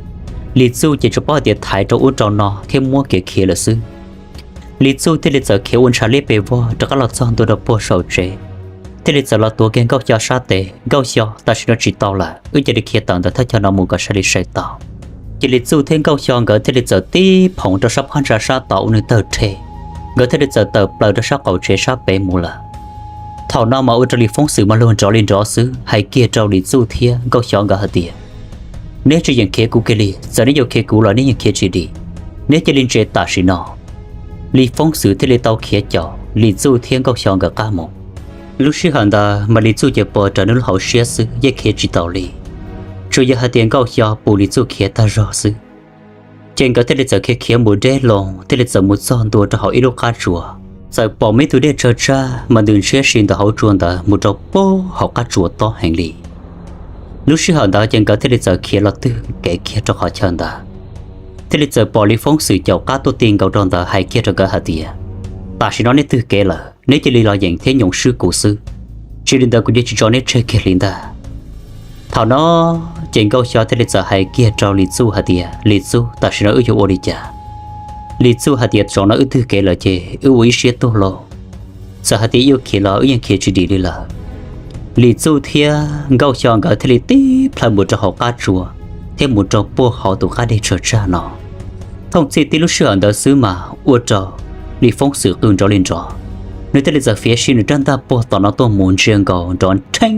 Lis Txuj ces tsuas paub hais tias thaiv rau ub rau no thiab muab kev khiav lawm xwb. Lis Txuj thiaj li txawm khiav ua ntshav liab pes vog rov qab los txog ntua rau puag saum tsev, thiaj li txawm los tuav kiag Nkauj Xyo sab tes, Nkauj Xyo, tam sim no tsis tau lawm, wb cia li khiav tawm ntawm thaj chaw no mus kom sai li sai tau. Ces Lis Txuj thiab Nkauj Xyo nkawd thiaj li txawm tib phoov rau sab phab ntsa sab tod ua nws tawg rhe, nkawd thiaj li txawm tawm plaws rau sab qaum tsev sab pem mus lawm. Thaum no mas ua rau Lis Foob Xwm mas luag nrov li nrov xwb, hais kiag rau Lis Txuj thiab Nkauj Xyo nkawd hais tias, neb tsis yeem khiav kuv kiag li, txawm neb yuav khiav kuv los neb yeej khiav tsis dim, neb cia li ntsia tam sim no. Lis Foob Xwm thiaj li tau khiav caum Lis Txuj thiab Nkauj Xyo nkawd qab mus. Lub sij hawm ntawd mas Lis Txuj ces puas rawv nws lub hauv siab xwb, yeej khiav tsis taus li, tsuas yog hais tias Nkauj Xyo pum Lis Txuj khiav tag zog xwb. Ces nkawd thiaj li txawm khiav khiav mus deb loo, thiaj li txawm mus txog ntua rau hauv ib lub qab tsuas. Txawm pom muaj ib tug dej tsawg tsag mas ntws ntshiab si ntawm hauv tsua ntawd mus rau puag hauv qab tsuas tob heev li. Lub sij hawm ntawd ces nkawd thiaj li txawm khiav los twg kev kiag rau qhov chaw ntawd, thiaj li txawm pom Lis Foob Xwm caum qab tuaj ti nkaus rau ntawd hais kiag rau nkawd hais tias, tam sim no neb twg kev lawm, neb cia li los yeem thiab nyoos swb kuv xwb, tsis li ntawd kuv yeej tsis tso neb tseg kiag li ntag. Thaum no ces Nkauj Xyo thiaj li txawm hais kiag rau Lis Txuj hais tias, Lis Txuj, tam sim no wb yuav ua li cas? Lis Txuj hais tias, zaum no wb twg kev lawm ces wb ua ib siab tuag lauj, txawm hais tias yuav khiav los wb yeej khiav tsis dim li lawm. Lis Txuj thiab Nkauj Xyo nkawd thiaj li tib plhaw mus rau hauv qab tsua, thiab mus rau puag hauv tus qab deg tsawg tsag no. Thooj txhij tib lub sij hawm ntawd xwb mas ua rau Lis Foob Xwm qw nrov li nrov, Nws thiaj li txawm fiav sim nws rab ntaj puag tom no tuaj mus ntsia nkaus nrov nrheeb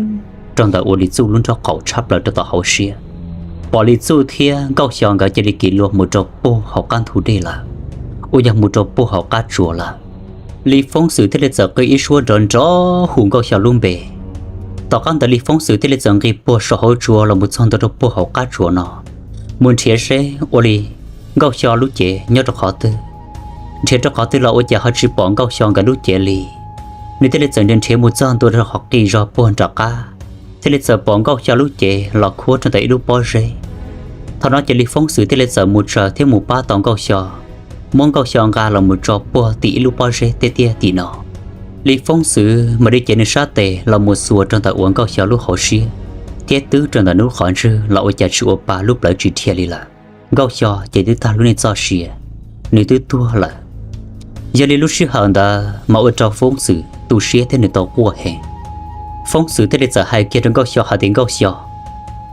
rau ntawm uas Lis Txuj lub nraub qaum tshab plaws rau tom hauv siab. Pom Lis Txuj thiab Nkauj Xyo nkawd cia li kiv luag mus rau puag hauv qab ntug dej lawm, uas yog mus rau puag hauv qab tsuas lawm. Lis Foob Xwm thiaj li txawm qw ib suab nrov nrov hu Nkauj Xyo lub npe. Tom qab ntawd Lis Foob Xwm thiaj li txawm nqis puag saum hauv tsuas los mus txog ntua rau puag hauv qab tsuas no, mus nrhiav seb ua li Nkauj Xyo lub cev nyob rau qhov twg. Nrhiav rau qhov twg los ua cas ho tsis pom Nkauj Xyo nkawd lub cev li. Nws thiaj li txawm nrhiav nrhiav mus txog ntua rau qhov qis zog puag nram qab, thiaj li txawm pom Nkauj Xyo lub cev los khuab rau ntawm ib lub pob zeb. Thaum no ces Lis Foob Xwm thiaj li txawm mus tsaws thiab mus pab tau Nkauj Xyo, muab Nkauj Xyo nqa los mus tso puag tim ib lub pob zeb tiaj tiaj tim no. Lis Foob Xwm mam li cev nws sab tes los mus xuas rau ntawm uas Nkauj Xyo lub hauv siab, thiab twb rau ntawm nws lub qhov ntswg los ua cas tsis ua pa, lub plawv tsis dhia li lawm. Nkauj Xyo ces twb tag lub neej txoj sia, nws twb tuag lawm. Yog li lub sij hawm ntawd mas ua rau Foob Xwm tu siab thiab nws tau quaj heev. Foob Xwm thiaj li txawm hais kiag rau Nkauj Xyo hais tias, Nkauj Xyo,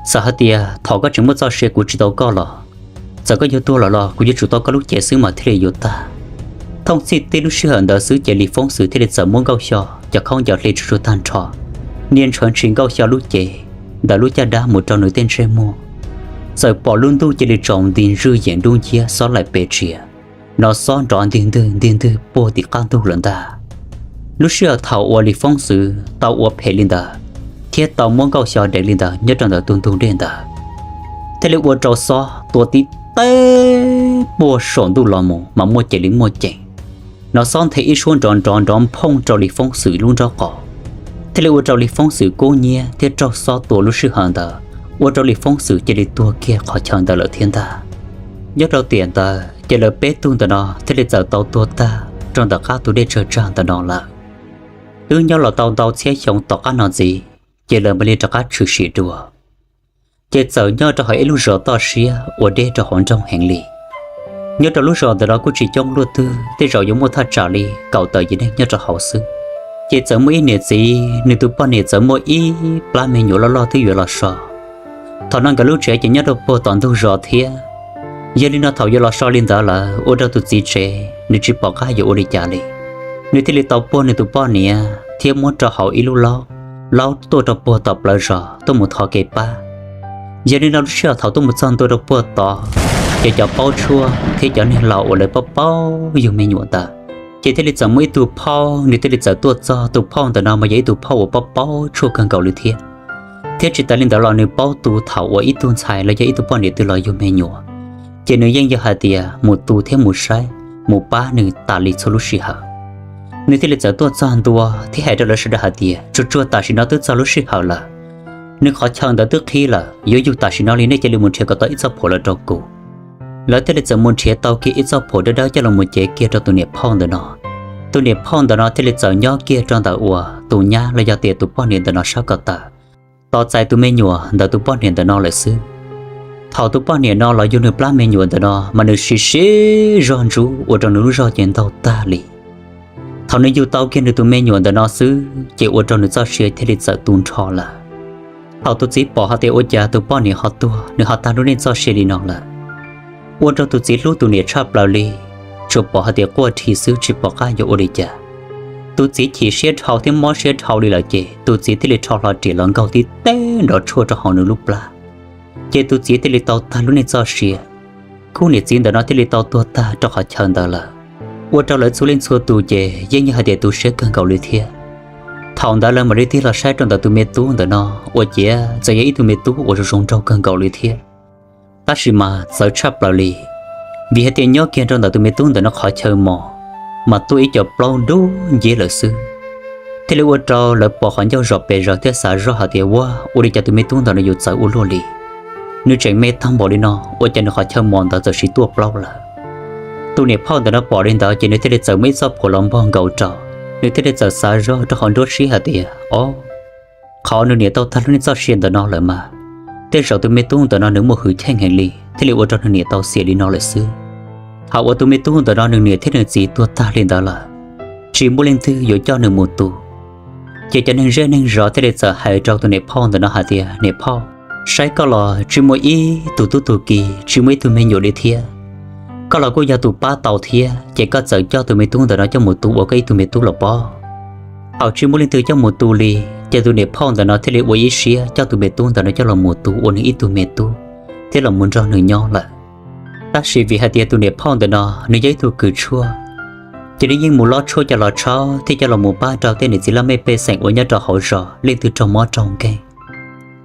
txawm hais tias thaum koj tseem muaj txoj sia kuv tsis tau koj los, txawm koj yuav tuag los los kuv yuav tsum tau koj lub cev xwb mas thiaj li yuav tag. Thooj txhij tib lub sij hawm ntawd xwb ces Lis Foob Xwm thiaj li txawm muab Nkauj Xyo cov khaub ncaws hle tsuj tsuag tag nrho, nias ntshaw ntshis Nkauj Xyo lub cev ntawm lub caj dab mus rau nws tej ntsej muag. Txawm pom lub ntuj cia li tsaus nti ntswj yeem dub nciab xob laim pes tsias, no xob nrov ntig ntwg ntig ntwg puag tim qab ntug lawm ntag. Lub sij hawm thaum uas Lis Foob Xwm tau ua phem li ntawd, thiab tau muab Nkauj Xyo deev li ntawd nyob rau ntawm tus ntug dej ntawd, thiaj li ua rau xob tua tib teb puag saum ntuj los mus mas muaj ceem li muaj ceem. No xob nthe ib suab nrov nrov nrov nphooj rau Lis Foob Xwm lub nraub qaum, thiaj li ua rau Lis Foob Xwm kub hnyiab thiab raug xob tua lub sij hawm ntawd, ua rau Lis Foob Xwm cia li tuag kiag qhov chaw ntawd lawm thiab ntag. Nyob rau tiam ntawd ces lawv peb tug ntawm no thiaj li txawm tau tuag tag rau ntawm qab tus dej tsawg tsag ntawm no lawm. Twb nyob los tau ntau txhiab xyoo tom qab no ntxiv, ces lawv mam li rov qab tshwm sim dua. Ces txawm nyob rau hauv ib lub zos toj siab uas deb rau hauv nroog heev li. Nyob rau lub zos ntawm no kuj tsis coob luaj twg, tej zaum yuav muaj thaj tsam li kaum tawm yim neeg nyob rau hauv xwb. Ces txawm muaj ib niam txiv, nws tus poj niam txawm muaj ib plab me nyuam loj loj twb yuav los so. Thaum no nkawd lub tsev ces nyob rau puag tom ntug zos thiab. Yog li no thaum yuav los so li ntawd lawm ua rau tus txiv tsev nws tsis pom qab yuav ua li cas li. Nws thiaj li tau puag nws tus poj niam thiab muab rau hauv ib lub laub, laub tuaj rau puag tom plawv zos tuaj mus thov kev pab. Yog li no lub sij hawm thaum tuaj mus txog ntua rau puag tod, ces cov paub tshuaj thiab cov neeg laus uas lawv paub paub yug me nyuam ntawd, ces thiaj li txawm muaj ib tug phauj, nws thiaj li txawm tuaj txog. Tus phauj ntawm no mas yog ib tug phauj uas paub paub tshuaj kawg nkaus li thiab. Thiab tsis tas li ntawd los nws paub tu thaum uas ib tug ntxhais los yog ib tug poj niam twg los yug me nyuam, ces nws yeej yog hais tias mus tu thiab mus saib, mus pab nws tas li txhua lub sij hawm. Nws thiaj li txawm tuaj txog ntua thiab hais rau lawv sawv daws hais tias, tsuag tsuag tam sim no twb txog lub sij hawm lawm, nws qhov chaw ntawd twb qhib lawm, yuav yug tam sim no li, nej cia li mus nrhiav kom tau ib txoj phuam los rau kuv. Lawv thiaj li txawm mus nrhiav tau kiag ib txoj phuam dawb dawb coj los mus cev kiag rau tus niam phauj ntawm no. Tus niam phauj ntawm no thiaj li txawm nyob kiag rau ntawm uas tus nyab los yog tias tus poj niam ntawm no sab ko taw, tos txais tus me nyuam ntawm tus poj niam ntawm no lawm xwb. Thaum tus poj niam no los yug nws plab me nyuam ntawm no mas nws siv siv zog ntsuv ua rau nws lub zog ces ntaug tag li. Thaum nws yug tau kiag nws tus me nyuam ntawm no xwb ces ua rau nws txoj sia thiaj li txawm tu nrho lawm. Thaum tus txiv pom hais tias ua cas tus poj niam ho tuag, nws ho tag lub neej txoj sia li no lawm, ua rau tus txiv hlub tus niam tshaj plaws li, tsuas pom hais tias quaj dhi xwb tsis pom qab yuav ua li cas. Tus txiv chim siab dhau thiab mob siab dhau li lawm ces tus txiv thiaj li rho hlo riam los nkaug tib teg nrov tshuaj rau hauv nws lub plab, ces tus txiv thiaj li tau tag lub neej txoj sia. Khub niam txiv ntawm no thiaj li tau tuag tag rau qhov chaw ntawd lawm. Ua rau lawv txhua leej txhua tus ces yeej yog hais tias tu siab kawg nkaus li thiab. Thaum ntawd lawv mam li tig los saib rau ntawm tus me tub ntawm no, ua ciav txawm yog ib tug me tub uas zoo zoo nraug kawg nkaus li thiab, tab sis mas txawv tshaj plaws li, vim hais tias nyob kiag rau ntawm tus me tub ntawm no qhov chaw mos mas tuaj ib co plaub dub nciab lawm xwb. Thiaj li ua rau lawv pom qhov ncauj zom pes zaws thiab xav zoj hais tias, ua, ua li cas tus me tub ntawm no yuav txawv ua luaj li? Nws tseem me tag npaum li no, ua cas nws qhov chaw mos ntawd txawm sis tuaj plaub lawm? Tus niam phauj ntawm no pom li ntawd ces nws thiaj li txawm muab ib txoj phuam los npog nkaus rau, nws thiaj li txawm xav zoj rau hauv nruab siab hais tias, o, qhov nws niam tau tag lub neej txoj sia ntawm no lawm mas, tej zaum tus me tub ntawm no nws muaj hwj chim heev li thiaj li ua rau nws niam tau xiam li no lawm xwb. Thaum uas tus me tub ntawm no nws niam thiab nws txiv tuag tag li ntawd lawm, tsis muaj leej twg yuav coj nws mus tu. Ces cov neeg zej neeg zos thiaj li txawm hais rau tus niam phauj ntawm no hais tias, niam phauj, saib koj los tsis muaj ib tug tub tug ki, tsis muaj ib tug me nyuam li thiab. Koj los kuj yog tus pab tau thiab, ces koj txawm coj tus me tub ntawm no coj mus tu ua koj ib tug me tub los pob. Thaum tsis muaj leej twg coj mus tu li, ces tus niam phauj ntawm no thiaj li ua ib siab coj tus me tub ntawm no coj los mus tu ua nws ib tug me tub, thiab los mus nrog nws nyob lawm. Tab sis vim hais tias tus niam phauj ntawm no nws yog ib tug kws tshuaj, ces nws yeej mus lob tshuaj coj los tshauv thiab coj los mus pab rau tej niam txiv laj mej pej xeem uas nyob rau hauv zos leej twg raug mob raug nkeeg,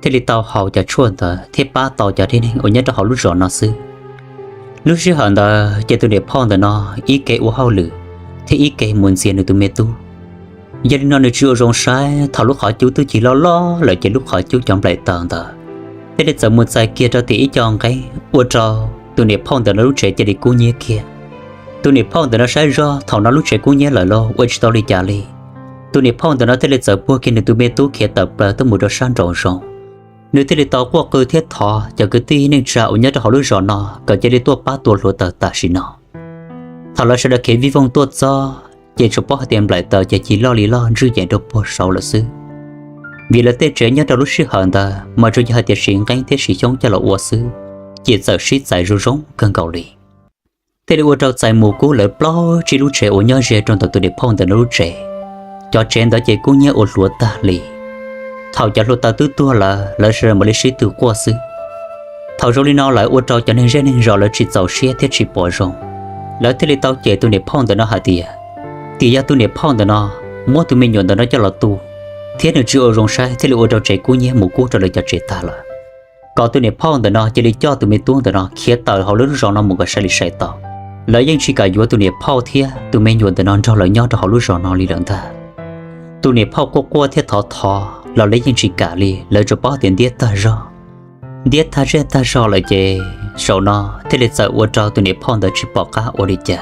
thiaj li tau haus cov tshuaj ntawd thiab pab tau cov tib neeg uas nyob rau hauv lub zos no xwb. Lub sij hawm ntawd ces tus niam phauj ntawm no ib ke ua hauj lwm thiab ib ke mus ntxias nws tus me tub. Yog li no nws tsis ua zoo saib, thaum lub qhov cub twb cig loj loj lawm ces lub qhov cub cov nplaim taws ntawd thiaj li txawm mus txais kiag rau tim ib co nqeeb ua rau tus niam phauj ntawm no lub tsev cia li kub hnyiab kiag. Tus niam phauj ntawm no saib zoj thaum no lub tsev kub hnyiab lawm los ua tsis tau li cas li. Tus niam phauj ntawm no thiaj li txawm puag kiag nws tus me tub khiav tawm plaws tuaj mus rau sab nraum zoov. Nws thiaj li tau quaj qw thiab thov cov kwv tij neej tsa uas nyob rau hauv lub zos no kom cia li tuaj pab tua hluav taws tam sim no. Thaum lawv sawv daws khiav vij voog tuaj txog ces tsuas paub hais tias nplaim taws ces cig loj li loj ntswj yees rau puag saud lawm xwb. Vim lawv tej tsev nyob rau lub sij hawm ntawd mas tsuas yog hais tias siv nqeeb thiab siv xyoob coj los ua xwb, ces txawm sib txais zoo zoo kawg nkaus li. Thiaj li ua rau txais mus kub lawv plaub tsib lub tsev uas nyob ze rau ntawm tus niam phauj ntawm no lub tsev. Cov tsev ntawd ces kub hnyiab ua hluav tag li. Thaum cov hluav taws twb tuag lawm, lawv sawv daws mam li sib tw quaj xwb. Thaum zoo li no lawm ua rau cov neeg zej neeg zos lawv tsis txaus siab thiab tsis pom zoo. Lawv thiaj li tau cem tus niam phauj ntawm no hais tias, tias yog tus niam phauj ntawm no muab tus me nyuam ntawm no coj los tu, thiab nws tsis ua zoo saib thiaj li ua rau tsev kub hnyiab mus kub rau lawv cov tsev tag lawm. Kom tus niam phauj ntawm no cia li coj tus me tub ntawm no khiav tawm hauv lub zos no mus kom saib li saib tau. Lawv yeej tsis kam yuav tus niam phauj thiab tus me nyuam ntawm no nrog lawv nyob rau hauv lub zos no li lawm ntag. Tus niam phauj quaj quaj thiab thov thov los lawv yeej tsis kam li, lawv tsuas paub tias ntiab tag zog. Ntiab tag zej tag zog lawm ces zaum no thiaj li txawm ua rau tus niam phauj ntawd tsis pom qab ua li cas.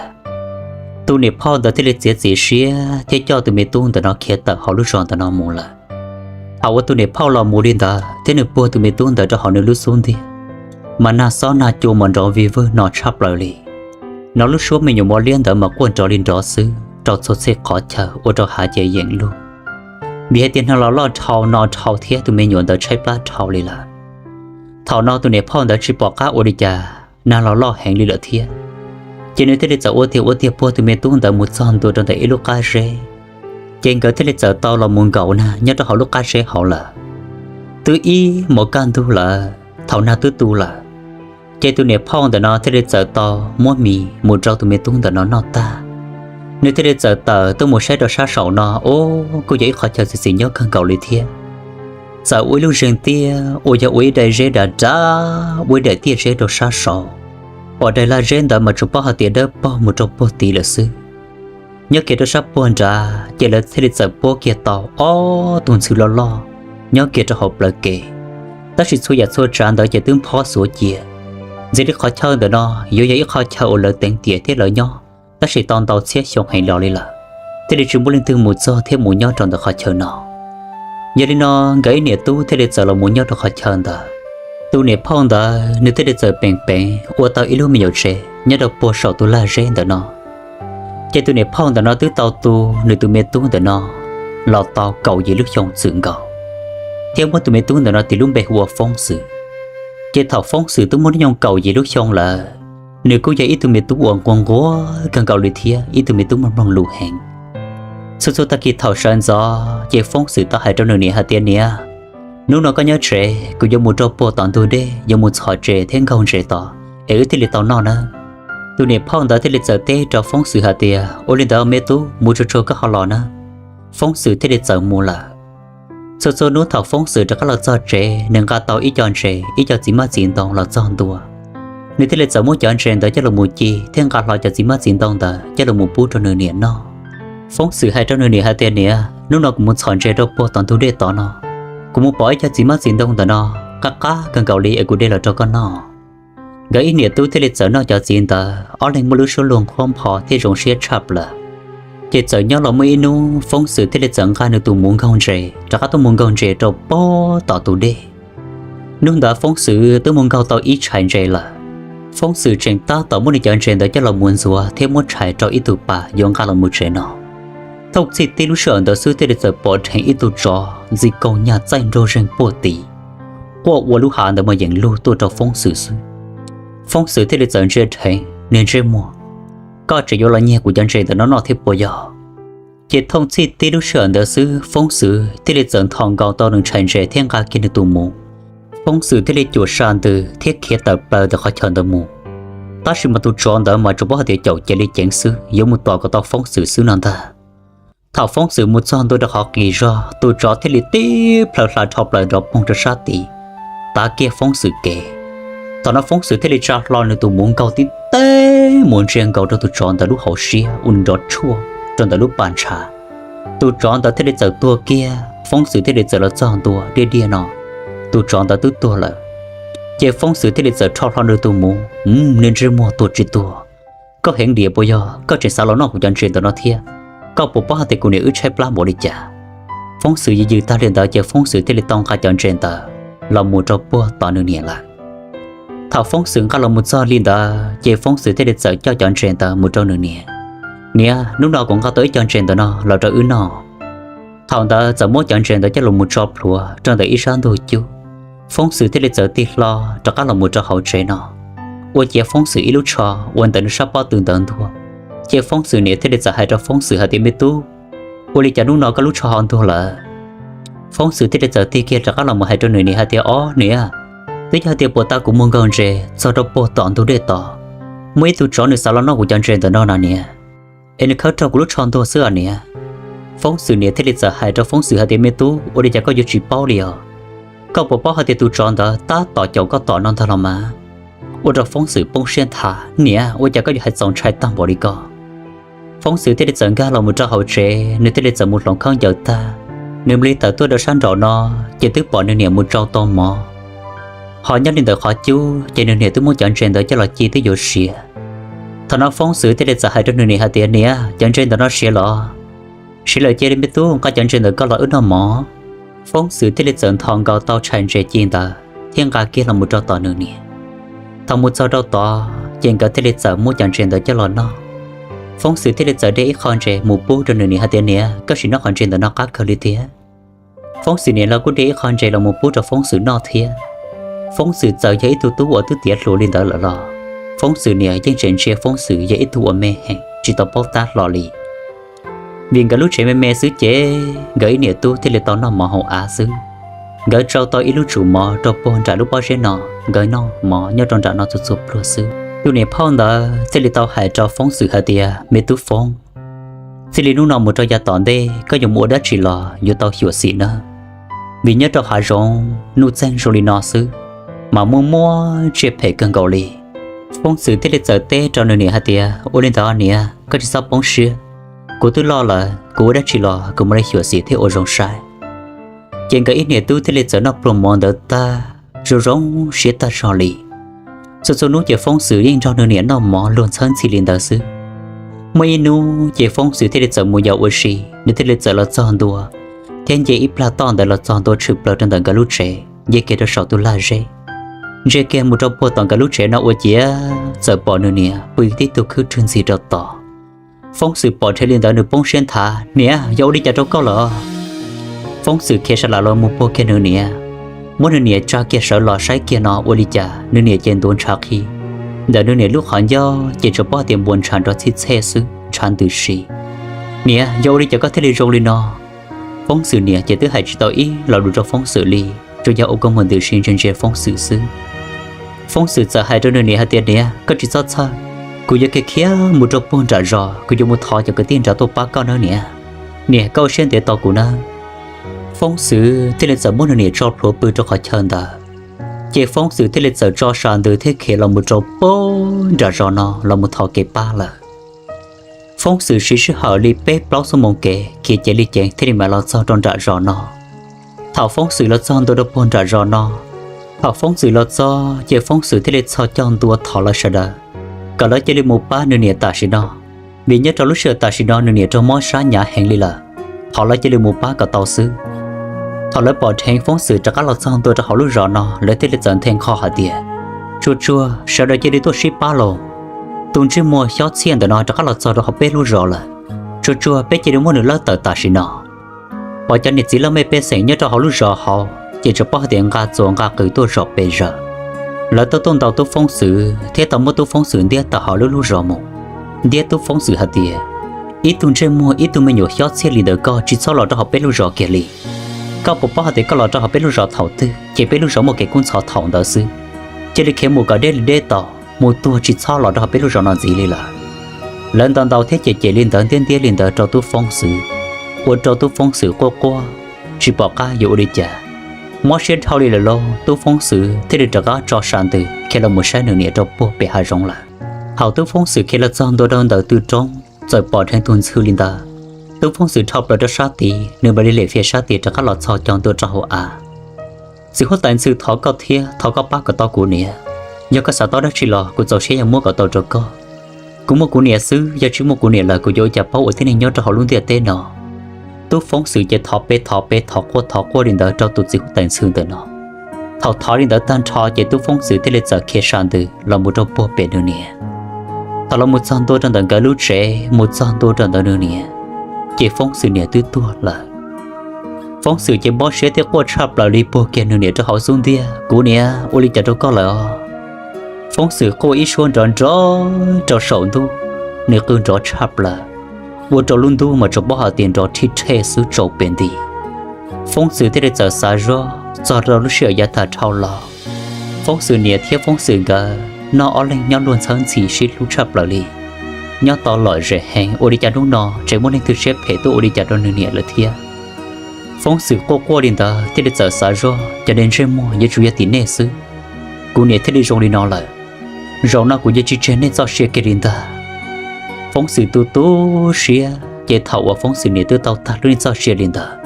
Tus niam phauj ntawd thiaj li txiav txim siab thiab coj tus me tub ntawm no khiav tawm hauv lub zos ntawm no mus lawm. Thaum uas tus niam phauj los mus li ntawd thiab nws puag tus me tub ntawd rau hauv nws lub xub ntiag, mas nag xob nag cua mas nrov vig vwg no tshaj plaws li. No lub suab me nyuam mos liab ntawd mas quaj nrov li nrov xwb rau txhua txhia qhov chaw ua rau hav ces yeem lug. Vim hais tias nag los loj dhau no dhau thiab tus me nyuam ntawd tshaib plab dhau li lawm. Thaum no tus niam phauj ntawd tsis pom qab ua li cas, nag los loj heev li lawm thiab, ces nws thiaj li txawm ua tiag ua tiag puag tus me tub ntawd mus txog ntua rau ntawm ib lub qab zeb. Ces nkawd thiaj li txawm tau los mus nkaum nag nyob rau hauv lub qab zeb hauv lawm. Twb ib hmos kaj ntug lawm, thaum nag twb tu lawm, ces tus niam phauj ntawm no thiaj li txawm tau muab mis mus rau tus me tub ntawm no noj tag. Nws thiaj li txawm tawm tuaj mus saib rau sab saum no, ub, kuj yog ib qhov chaw txiv txiv nyob kawg nkaus li thiab. Txawm ua ib lub zeeg tiaj uas yog ua ib daim zeb dav dav, ua ib daim tiaj zeb rau sab saud, uas daim lag zeb ntawd mas tsuas paub hais tias dawb paug mus rau puag tid lawm xwb. Nyob kiag rau sab puag nrad ces lawv thiaj li txawm puab kiag tau ob tug ntxhw loj loj nyob kiag rau hauv plawv kev. Tab sis txhua yam txhua tsav ntawd ces twb nphob xuav cia. Ntxiv li qhov chaw ntawm no yuav yog ib qhov chaw uas lawv teev tiam thiab lawv nyob tab sis tau ntau txhiab xyoo heev los li lawm, thiaj li tsis muaj leej twg mus txog thiab mus nyob rau ntawm qhov chaw no. Yog li no nkawd ib niam tub thiaj li txawm los mus nyob rau qhov chaw ntawd. Tus niam phauj ntawd nws thiaj li txawm peem peev ua tau ib lub me nyuam tsev nyob rau puag saum tus lag zeb ntawm no. Ces tus niam phauj ntawm no twb tau tu nws tus me tub ntawm no los tau kaum yim lub xyoo txwm nkaus, thiab muab tus me tub ntawm no tis lub npe hu ua Foob Xwm. Ces thaum Foob Xwm twb muaj hnub nyoog kaum yim lub xyoo lawm, nws kuj yog ib tug me tub uas nquag nquag kawg nkaus li thiab ib tug me tub mloog mloog lus heev. Txhua txhua tag kis thaum sawv ntxov ces Foob Xwm tau hais rau nws niam hais tias, niam, hnub no koj nyob tsev, kuv yuav mus rau puag tom ntug dej, yuav mus txhom ntses thiab nkaug ntses tod es wb thiaj li tau noj nawb. Tus niam phauj ntawd thiaj li txawm teb rau Foob Xwm hais tias, ua li ntawd me tub, mus tsuag tsuag koj ho los nawb. Foob Xwm thiaj li txawm mus lawm. Txhua txhua hnub thaum Foob Xwm rov qab los txog tsev, nws nqa tau ib co ntses, ib co txiv maj txiv ntoo los txog ntua. Nws thiaj li txawm muab cov ntses ntawd coj los mus ci thiab nqa hlo cov txiv maj txiv ntoo ntawd coj los mus pub rau nws niam noj. Foob Xwm hais rau nws niam hais tias, niam, hnub no kuv mus txhom ntses rau puag tom ntug dej tod no, kuv mus pom ib co txiv maj txiv ntoo ntawm no qab qab kawg nkaus li es kuv de los rau koj noj. Nkawd ib niam tub thiaj li txawm noj cov txiv ntawd, ob leeg muaj lub suab luag nqhuab npho thiab zoo siab tshaj plaws. Ces txawm nyob los muaj ib hnub Foob Xwm thiaj li txawm nqa nws tus muv nkaug ntses rov qab tuaj mus nkaug ntses rau puag tom tus dej. Hnub ntawd Foob Xwm twb mus nkaug tau ib tshais ntses lawm. Foob Xwm tseem tab tom muab nws cov ntses ntawd coj los mus ntxuav thiab muab tshais rau ib tug pas yuav nqa los mus tsev no. Thooj txhij tib lub sij hawm ntawd xwb thiaj li txawm pom dheev ib tug tsov ntxi kaug nyag txaij nraug zeeg puag tid, quaj ua lub hav ntawd mas yeem lug tuaj rau Foob Xwm xwb. Foob Xwm thiaj li txawm ntsia dheev, niag ntsej muag, koj tseem yuav los nyiag kuv cov ntses ntawm no noj thiab puas yog? Ces thooj txhij tib lub sij hawm ntawd xwb Foob Xwm thiaj li txawm nthos nkaus tau nws tshais ntses thiab nqa kiag nws tus muv. Foob Xwm thiaj li cuam sa ntws thiab khiav tawm plaws ntawm qhov chaw ntawd mus. Tab sis mas tus tsov ntawd mas tsuas paub hais tias caum cev li ceev xwb yuav mus tom kom tau Foob Xwm xwb no ntag. Thaum Foob Xwm mus txog ntua rau qhov qis zog, tus tsov thiaj li tib plhaw hla rho plaws nrov poog rau sab tid, tav kiag Foob Xwm kev. Thaum no Foob Xwm thiaj li tsa hlo nws tus muv nkaug tib teg mus ntsia nkaus rau tus tsov ntawd lub hauv siab ua nws nrov tshuaj rau ntawm lub pas ntshav. Tus tsov ntawd thiaj li txawm tuag kiag, Foob Xwm thiaj li txawm los txog ntua diaj diaj no, tus tsov ntawd twb tuag lawm. Ces Foob Xwm thiaj li txawm rho hlo nws tus muv, nws ntsej muag tuag tsis tuag. Koj heev diam puas yog? Koj tseem xav los noj kuv cov ntses ntawm no thiab? Koj puas paub hais tias kuv niam wb tshaib plab npaum li cas? Foob Xwm yws yws tag li ntawd ces Foob Xwm thiaj li tau nqa cov ntses ntawd los mus rau puag tom nws niam lawm. Thaum Foob Xwm nqa los mus txog li ntawd ces Foob Xwm thiaj li txawm coj cov ntses ntawd mus rau nws niam. Niam, hnub no kuv nqa tau ib co ntses ntawm no los rau wb noj. Thaum ntawd txawm muab cov ntses ntawd coj los mus tso plhuav rau ntawm ib sab ntug cub. Foob Xwm thiaj li txawm tig hlo rov qab los mus rau hauv tsev no, ua ciav Foob Xwm ib lub tsho uas ntawm nws sab pob tw ntawd ntuag. Ces Foob Xwm niam thiaj li txawm hais rau Foob Xwm hais tias, Me tub, ua li cas hnub no koj lub tsho ho ntuag lawm? Foob Xwm thiaj li txawm tig kiag rov qab los mus hais rau nws niam hais tias, Ob niam, twb yog hais tias puag ta kuv mus nkaug ntses txog rau puag tom ntug dej tod, muaj ib tug tsov nws xav los noj kuv cov ntses ntawm no na niam, es nws khawb raug kuv lub tsho ntuag xwb os niam. Foob Xwm niam thiaj li txawm hais rau Foob Xwm hais tias, Me tub, ua li cas koj yuav tsis paub li os? Koj puas paub hais tias tus tsov ntawd tab tom caum koj tom no ntag los mas? Ua rau Foob Xwm poob siab nthav, Niam, ua cas koj yuav hais txaus ntshai tag npaum li ko? Foob Xwm thiaj li txawm nkag los mus rau hauv tsev, nws thiaj li txawm mus hloov khaub ncaws tag. Nws mus li tawm tuaj rau sab nraum no, ces twb pom nws niam mus tsau tau mov. Ho nyob li ntawm qhov cub ces nws niam twb muab cov ntses ntawd coj los ci twb yuav siav. Thaum no Foob Xwm thiaj li txawm hais rau nws niam hais tias, Niam, cov ntses ntawm no siav los? Siav lawm ces me tub, nqa cov ntses ntawm koj los wb noj mov. Foob Xwm thiaj li txawm nthos nkaus tau tshais ntses ci ntawd thiab nqa kiag los mus rau tom nws niam. Thaum mus txog rau tod ces nkawd thiaj li txawm muab cov ntses ntawd coj los noj. Foob Xwm thiaj li txawm de ib qho ntses mus pub rau nws niam hais tias, Niam, koj sim noj qhov ntses ntawm no qab kawg li thiab. Foob Xwm niam los kuj de ib qho ntses los mus pub rau Foob Xwm noj thiab. Foob Xwm txawm yog ib tug tub uas twb tiav hluas li ntawd lawm los Foob Xwm niam yeej tseem ntsia Foob Xwm yog ib tug uas me heev tsis tau paub tab hlo li. Vim nkawd lub tsev me me xwb ces nkawd ib niam tub thiaj li tau noj mov hauv av xwb. Nkawd tsau tau ib lub tsum mov rau puag nram lub pob zeb no, nkawd noj mov nyob rau nram no txhua txhua pluag xwb. Tus niam phauj ntawd thiaj li tau hais rau Foob Xwm hais tias, Me tub Foob, txij li hnub no mus rau yav tom ntej koj yuav mus ua dab tsi los yuav tau xyuam xim nawb, vim nyob rau hav zoov nuj txeeg zoo li no xwb, mas muaj muaj tsiaj phem kawg nkaus li. Foob Xwm thiaj li txawm teb rau nws niam hais tias, Ua li ntawd niam, koj tsis txhob poob siab, kuv twb loj lawm, kuv ua dab tsi los kuv mam li xyuam xim thiab ua zoo saib. Ces nkawd ib niam tub thiaj li txawm noj pluag mov ntawd tag, zoo zoo siab tag zog li. Txhua txhua hnub ces Foob Xwm yeej nrog nws niam noj mov luag ntxhawb ntxhi li ntawd xwb. Muaj ib hnub ces Foob Xwm thiaj li txawm mus yos ua si, nws thiaj li txawm los txog ntua thiab nce ib plag toj ntawd los txog ntua tshwm plaws rau ntawm nkawd lub tsev, nce kiag rau saum tus lag zeb. Ntsia kiag mus rau puag tom nkawd lub tsev no ua ciav txawm pom nws niam pw tib tug khwb rwg ntxig rau tod. Foob Xwm pom dheev li ntawd nws poob siab nthav, Niam, yog ua li cas rau koj lawm? Foob Xwm khiav sa lam los mus puag kiag nws niam, muab nws niam tsa kiag sawv los saib kiag no ua li cas nws niam ces ntuav ntshav qhi. Ntawm nws niam lub qhov ncauj ces tsuas paub hais tias npuas ntshav nrov txhij txhej xwb, ntshav ntws si. Niam, yog ua li cas koj thiaj li zoo li no? Foob Xwm niam ces twb hais tsis tau ib lo lus rau Foob Xwm li, tsuas yog ua kua muag ntws si ntsia ntsia Foob Xwm xwb. Foob Xwm txawm hais rau nws niam hais tias, Niam, koj tsis txhob txhawj, kuv yuav khiav khiav mus rau puag nram zos, kuv yuav mus thov cov kwv tij nram tuaj pab koj nawb niam. Niam, koj ua siab ntev tos kuv nawb. Foob Xwm thiaj li txawm muab nws niam tso plhuav pw rau qhov chaw ntawd. Ces Foob Xwm thiaj li txawm tso sa ntws thiab khiav los mus rau puag nram zos no los mus thov kev pab lawm. Foob Xwm siv sij hawm li peb plaub xuab moos kev khiav ceev li ceev thiaj li mam los txog rau nram zos no. Thaum Foob Xwm los txog ntua rau puag nram zos no, thaum Foob Xwm los txog ces Foob Xwm thiaj li txhos caug ntua thov lawv sawv daws kom lawv cia li mus pab nws niam tam sim no, vim nyob rau lub sij hawm tam sim no nws niam raug mob sab hnyav heev li lawm, thov lawv cia li mus pab kom tau xwb. Thaum lawv pom dheev Foob Xwm rov qab los txog ntua rau hauv lub zos no, lawv thiaj li txawm nthe nqho hais tias, Tsuag tsuag, sawv daws cia li tuaj sib pab lauj! Tus ntsej muag xyob txhiaj ntawm no rov qab los txog rau hauv peb lub zos lawm. Tsuag tsuag, peb cia li muab nws lawb tawm tam sim no. Pom cov niam txiv laj mej pej xeem nyob rau hauv lub zos hauv ces tsuas paub hais tias nqa txuas nqa qws tuaj zom pes zaws. Lawv tuaj tuaj ntaus tub Foob Xwm thiab tau muab tub Foob Xwm ntiab tawm hauv lub lub zos mus, ntiab tub Foob Xwm hais tias, Ib tug ntsej muag ib tug me nyuam xyob txhiaj li ntawm koj tsis txhob los rau hauv peb lub zos kiag li. Koj puas paub hais tias koj los rau hauv peb lub zos thaum twg ces peb lub zos muaj kev kub ntxhov thaum ntawd xwb. Cia li khiav mus kom deb li deb tau, mus tuag tsis txhob los rau hauv peb lub zos no ntxiv li lawm. Lawv ntaus ntaus thiab cem cem li ntawd ntiab ntiab li ntawd rau tub Foob Xwm, ua rau tub Foob Xwm quaj quaj tsis pom qab yuav ua li cas. Mob siab dhau li lawm lauj, tub Foob Xwm thiaj li rov qab tso sam ntws khiav los mus saib nws niam rau puag pem hav zoov lawm. Thaum tub Foob Xwm khiav los txog ntua rau ntawm tw roob txawm pom dheev tus ntxhw li ntawd. Tub Foob Xwm rho plaws rau sab tid, nws mam li lem fias sab tid rov qab los txhos caug ntua rau hauv av. Txiv huab tais ntxhw, thov koj thiab, thov koj pab kom tau kuv niam. Yog koj xav tau dab tsi los kuv txaus siab yog muab kom tau rau koj. Kuv muaj kuv niam xwb, yog tsis muaj kuv niam lawm kuv yuav ua cas paub ua tib neeg nyob rau hauv lub ntiaj teb no. Tub Foob Xwm ces thov peb thov peb thov quaj thov quaj li ntawd rau tus txiv huab tais ntxhw ntawm no. Thaum thov li ntawd tag nrho ces tub Foob Xwm thiaj li txawm khiav sam ntws los mus rau puag pem nws niam. Thaum los mus txog ntua rau ntawm nkawd lub tsev, mus txog ntua rau ntawm nws niam, ces Foob Xwm niam twb tuag lawm. Foob Xwm ces mob siab thiab quaj tshaj plaws li puag kiag nws niam rau hauv xub ntiag, kuv niam, ua li cas rau koj lawm os? Foob Xwm quaj ib suab nrov nrov rau saum ntuj, nws qw nrov tshaj plaws, ua rau lub ntuj mas tsuas paub hais tias nrov thib rhe xwb tsaus pes nti. Foob Xwm thiaj li txawm xav zoj txog rau lub sij hawm yav tag dhau los. Foob Xwm niam thiab Foob Xwm nkawd noj ob leeg nyob luag ntxhawb ntxhi sib hlub tshaj plaws li, nyob tau lom zem heev, ua li cas hnub no tseem muaj leej twg siab phem tuaj ua li cas rau nws niam lawm thiab. Foob Xwm quaj quaj li ntawd thiaj li txawm xav zoj, cov niag ntsej muag, yuav tsum yog tim nej xwb, kuv niam thiaj li zoo li no lawm. Zaum no kuv yuav tsis tseg nej txoj sia kiag li ntag. Foob Xwm tu tu siab ces thaum uas Foob Xwm niam twb tau tag lub neej txoj sia li ntawd,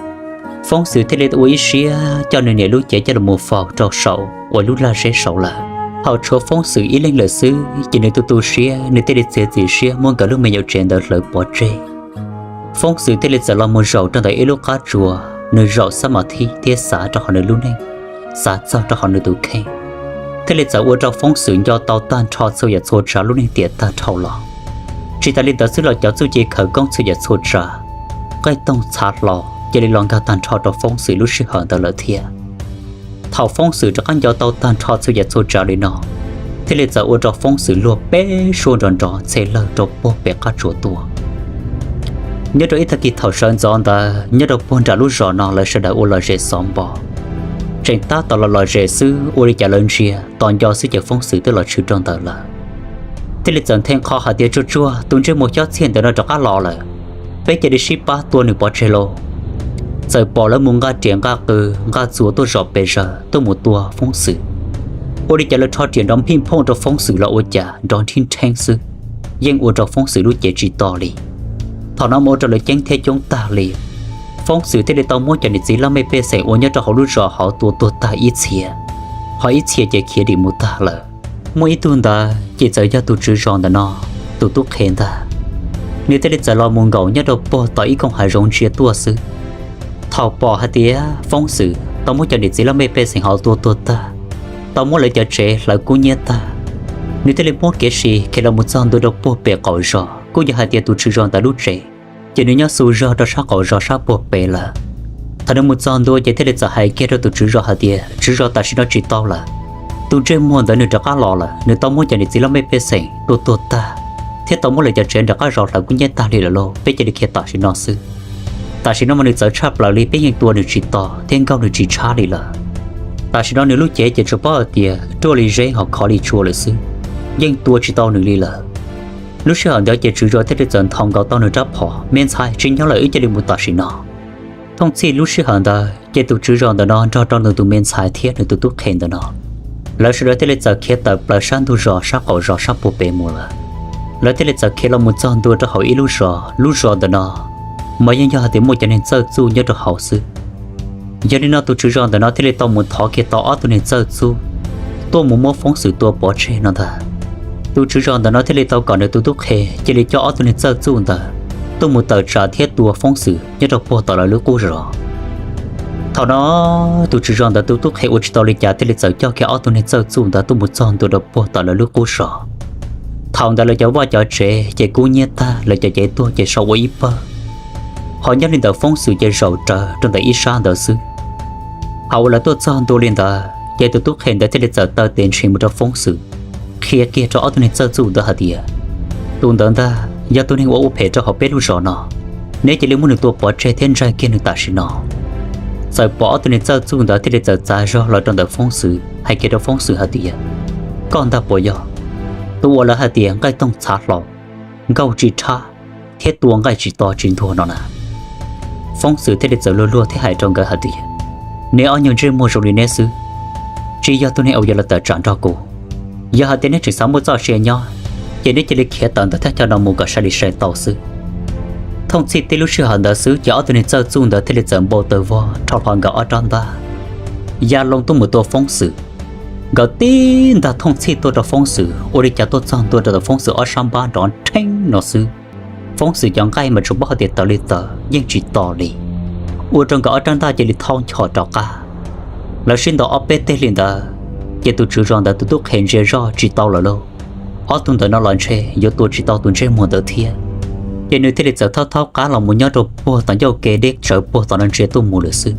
Foob Xwm thiaj li ua ib siab coj nws niam lub cev coj los mus faus rau saum uas lub laj zeb saud lawm. Thaum tshuav Foob Xwm ib leeg lawm xwb ces nws tu tu siab, nws thiaj li txiav txim siab muab nkawd lub me nyuam tsev ntawd hlawv pov tseg. Foob Xwm thiaj li txawm los mus zaum rau ntawm ib lub qab tsuas, nws zaum xab mas thib thiab xav rau hauv nws lub neej, xav txog rau hauv nws tus kheej, thiaj li txawm ua rau Foob Xwm nco tau tag nrho txhua yam txhua tsav lub neej tiam tag dhau los. Tsis tas li ntawd xwb los cov txuj ci khawv koob txhua yam txhua tsav, qej toog txhav hlo, cia li los nkag tag nrho rau Foob Xwm lub sij hawm ntawd lawm thiab. Thaum Foob Xwm rov qab nco tau tag nrho txhua yam txhua tsav li no, thiaj li txawm ua rau Foob Xwm luag peb suab nrov nrov txhe lawg rau puag pem qab tsuas tuaj. Nyob rau ib tag kis thaum sawv ntxov ntawd, nyob rau puag nram lub zos no lawv sawv daws ua lom zem xov npo, tseem tab tom los lom zem xwb, ua li cas lawv ntsia tos nco xwb ces Foob Xwm twb los tshwm rau ntawd lawm. Thiaj li txawm nthe qho hais tias, tsuag tsuag, tus ntsej muag xyob txhiaj ntawm no rov qab los lawm, peb cia li sib pab tua nws pov tseg lauj. Txawm pom lawv mus nqa riam nqa qws nqa txuas tuaj zom pes zaws tuaj mus tua Foob Xwm. Ua li cas lawv rho riam nrov phij phooj rau Foob Xwm los ua cas nrov nrhib nrheeb xwb, yeej ua rau Foob Xwm lub cev tsis to li. Thaum no mas ua rau lawv ceeb thiab coob tag li. Foob Xwm thiaj li tau muab cov niam txiv laj mej pej xeem uas nyob rau hauv lub zos hauv tua tuag tag ib txhia, ho ib txhia ces khiav dim mus tag lawm. Muaj ib tug ntawd ces txawm yog tus tswv zos ntawm no tus tub qhe ntag. Nws thiaj li txawm los mus nkaum nyob rau puag tom ib koog hav zoov ntsia tuaj xwb. Thaum pom hais tias Foob Xwm tau muab cov niam txiv laj mej pej xeem hauv tua tuag tag, tau muab lawv cov tsev hlawv kub hnyiab tag, nws thiaj li muab kev sib khiav los mus txog ntua rau puag pem qaum zos, kuj yog hais tias tus tswv zos ntawd lub tsev, ces nws nyob xu zog rau sab qaum zos sab puag pem lawm. Thaum nws mus txog ntua ces thiaj li txawm hais kiag rau tus tswv zos hais tias, tswv zos, tam sim no tsis tau lawm. Tus ntsej muag ntawd nws rov qab los lawm, nws tau muab cov niam txiv laj mej pej xeem tua tuag tag, thiab tau muab lawv cov tsev nram qab zos hlawv kub hnyiab tag li lawm lauj, peb cia li khiav tam sim no xwb. Tam sim no mas nws txawv tshaj plaws li, peb yeej tua nws tsis tos thiab nkaug nws tsis tshab li lawm. Tam sim no nws lub cev ces tsuas paub hais tias ruaj li zeb ho khov li tsua lawm xwb, yeej tua tsis tau nws li lawm. Lub sij hawm ntawd ces tswv zos thiaj li txawm nthos nkaus tau nws rab phom, me ntxhais, tsis nyob lawm, wb cia li mus tam sim no. Thooj txhij lub sij hawm ntawd ces tus tswv zos ntawm no nrog rau nws tus me ntxhais thiab nws tus tub qhe ntawm no, lawv sawv daws thiaj li txawm khiav tawm plaws sab ntug zos sab qaum zos sab puag pem mus lawm. Lawv thiaj li txawm khiav los mus txog ntua rau hauv ib lub zos, lub zos ntawm no mas yeej yog hais tias muaj cov neeg txawj txuj nyob rau hauv xwb. Yog li no tus tswv zos ntawm no thiaj li tau mus thov kiag tau ob tug neeg txawj txuj tuaj mus muab Foob Xwm tua pov tseg no ntag. Tus tswv zos ntawm no thiaj li tau kom nws tus tub qhe cia li coj ob tug neeg txawj txuj ntawd tuaj mus tawm tsam thiab tua Foob Xwm nyob rau puag tom lawv lub qub zos. Thaum no tus tswv zos ntawd tus tub qhe ua tsis tau li cas thiaj li txawm coj kiag ob tug neeg txawj txuj ntawd tuaj mus txog ntua rau puag tom lawv lub qub zos. Thaum ntawd lawv cov vaj cov tsev ces kub hnyiab tag, lawv cov cev tuag ces sau ua ib pawg. Ho nyob li ntawm Foob Xwm ces zaum rawv rau ntawm ib sab ntawd xwb. Thaum uas lawv tuaj txog ntua li ntawd ces tus tub qhe ntawd thiaj li txawm taw tes ntshis mus rau Foob Xwm, qhia kiag rau ob tug neeg txawj txuj ntawd hais tias, tus ntawd ntag, yog tus neeg uas ua phem rau hauv peb lub zos no, neb cia li muab nws tua pov tseg thiab ntsaig kiag nws tam sim no. Txawm pom ob tug neeg txawj txuj ntawd thiaj li txawm txav zog los rau ntawm Foob Xwm hais kiag rau Foob Xwm hais tias, koj ntag puas yog tus uas lawv hais tias nqaij toog txhav hlau, nkauj tsis rhab, thiab tua nqaij tsis to tsis ntuag no na? Foob Xwm thiaj li txawm luag luag thiab hais rau nkawd hais tias, neb ob nyuag ntsej muag zoo li neb xwb, tsis yog tus neeg uas yuav los tawm tsam nrog kuv. Yog hais tias neb tseem xav muaj txoj sia nyob, ces neb cia li khiav tawm ntawm thaj chaw no mus kom sai li sai tau xwb. Thooj txhij tib lub sij hawm ntawd xwb ces ob tug neeg txawj txuj ntawd thiaj li txawm npau taws vog rho hlo nkawd ob rab ntaj ya loo tuaj mus tua Foob Xwm. Nkawd tib ntag thooj txhij tuaj rau Foob Xwm ua li cas tuaj txog ntua rau ntawm Foob Xwm ob sab npab nrov nrheeb no xwb. Foob Xwm cov nqaij mas tsuas paub hais tias tawv li tawv yeej tsis to li, ua rau nkawd ob rab ntaj cia li thaub nchos rov qab. Lawv sib ntaus ob peb teg li ntawd, ces tus tswv zos ntawd tus tub qhe ntsia zoj tsis tau lawm lauj. Ob tug ntawm no los ntshe yuav tua tsis tau tus ntsej muag ntawd thiab, ces nws thiaj li txawm thaub thaub qab los mus nyob rau puag tom ncauj ke deb tsawv puag tom no ntsia tuaj mus lawm xwb.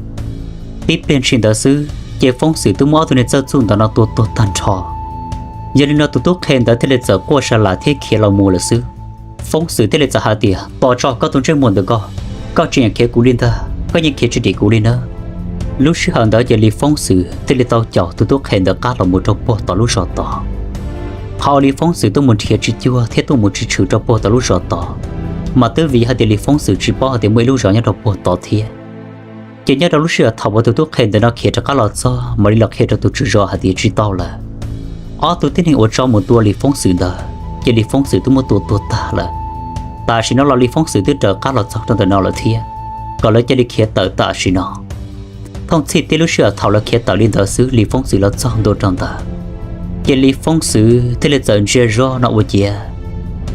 Tib pliag ntshis ntawd xwb ces Foob Xwm twb muab ob tug neeg txawj txuj ntawd no tua tuag tag nrho. Yog li no tus tub qhe ntawd thiaj li txawm quaj sa las thiab khiav los mus lawm xwb. Foob Xwm thiaj li txawm hais tias, tos tso koj tus ntsej muag ntawm koj, koj tsis yeem khiav kuv li ntag, koj yeej khiav tsis dim kuv li na. Lub sij hawm ntawd ces Lis Foob Xwm thiaj li tau caum tus tub qhe ntawd qab los mus rau puag tom lub zos tod. Qhov uas Lis Foob Xwm tuaj mus nrhiav tsis cuag thiab tuaj mus tsis tshwm rau puag tom lub zos tod, mas twb vim hais tias Lis Foob Xwm tsis paub hais tias muaj ib lub zos nyob rau puag tod thiab. Ces nyob rau lub sij hawm thaum uas tus tub qhe ntawm no khiav rov qab los txog mam li los qhia rau tus tswv zos hais tias tsis tau lawm. Ob tug tib neeg uas tso mus tua Lis Foob Xwm ntawd ces Lis Foob Xwm twb muab tua tuag tag lawm. Tam sim no los Lis Foob Xwm twb raws qab los txog rau ntawm no lawm thiab, kom lawv cia li khiav tawm tam sim no. Thooj txhij tib lub sij hawm thaum lawv khiav tawm li ntawd xwb Lis Foob Xwm los txog ntua rau ntawd, ces Lis Foob Xwm thiaj li txawm ntsia zoj no ua ciav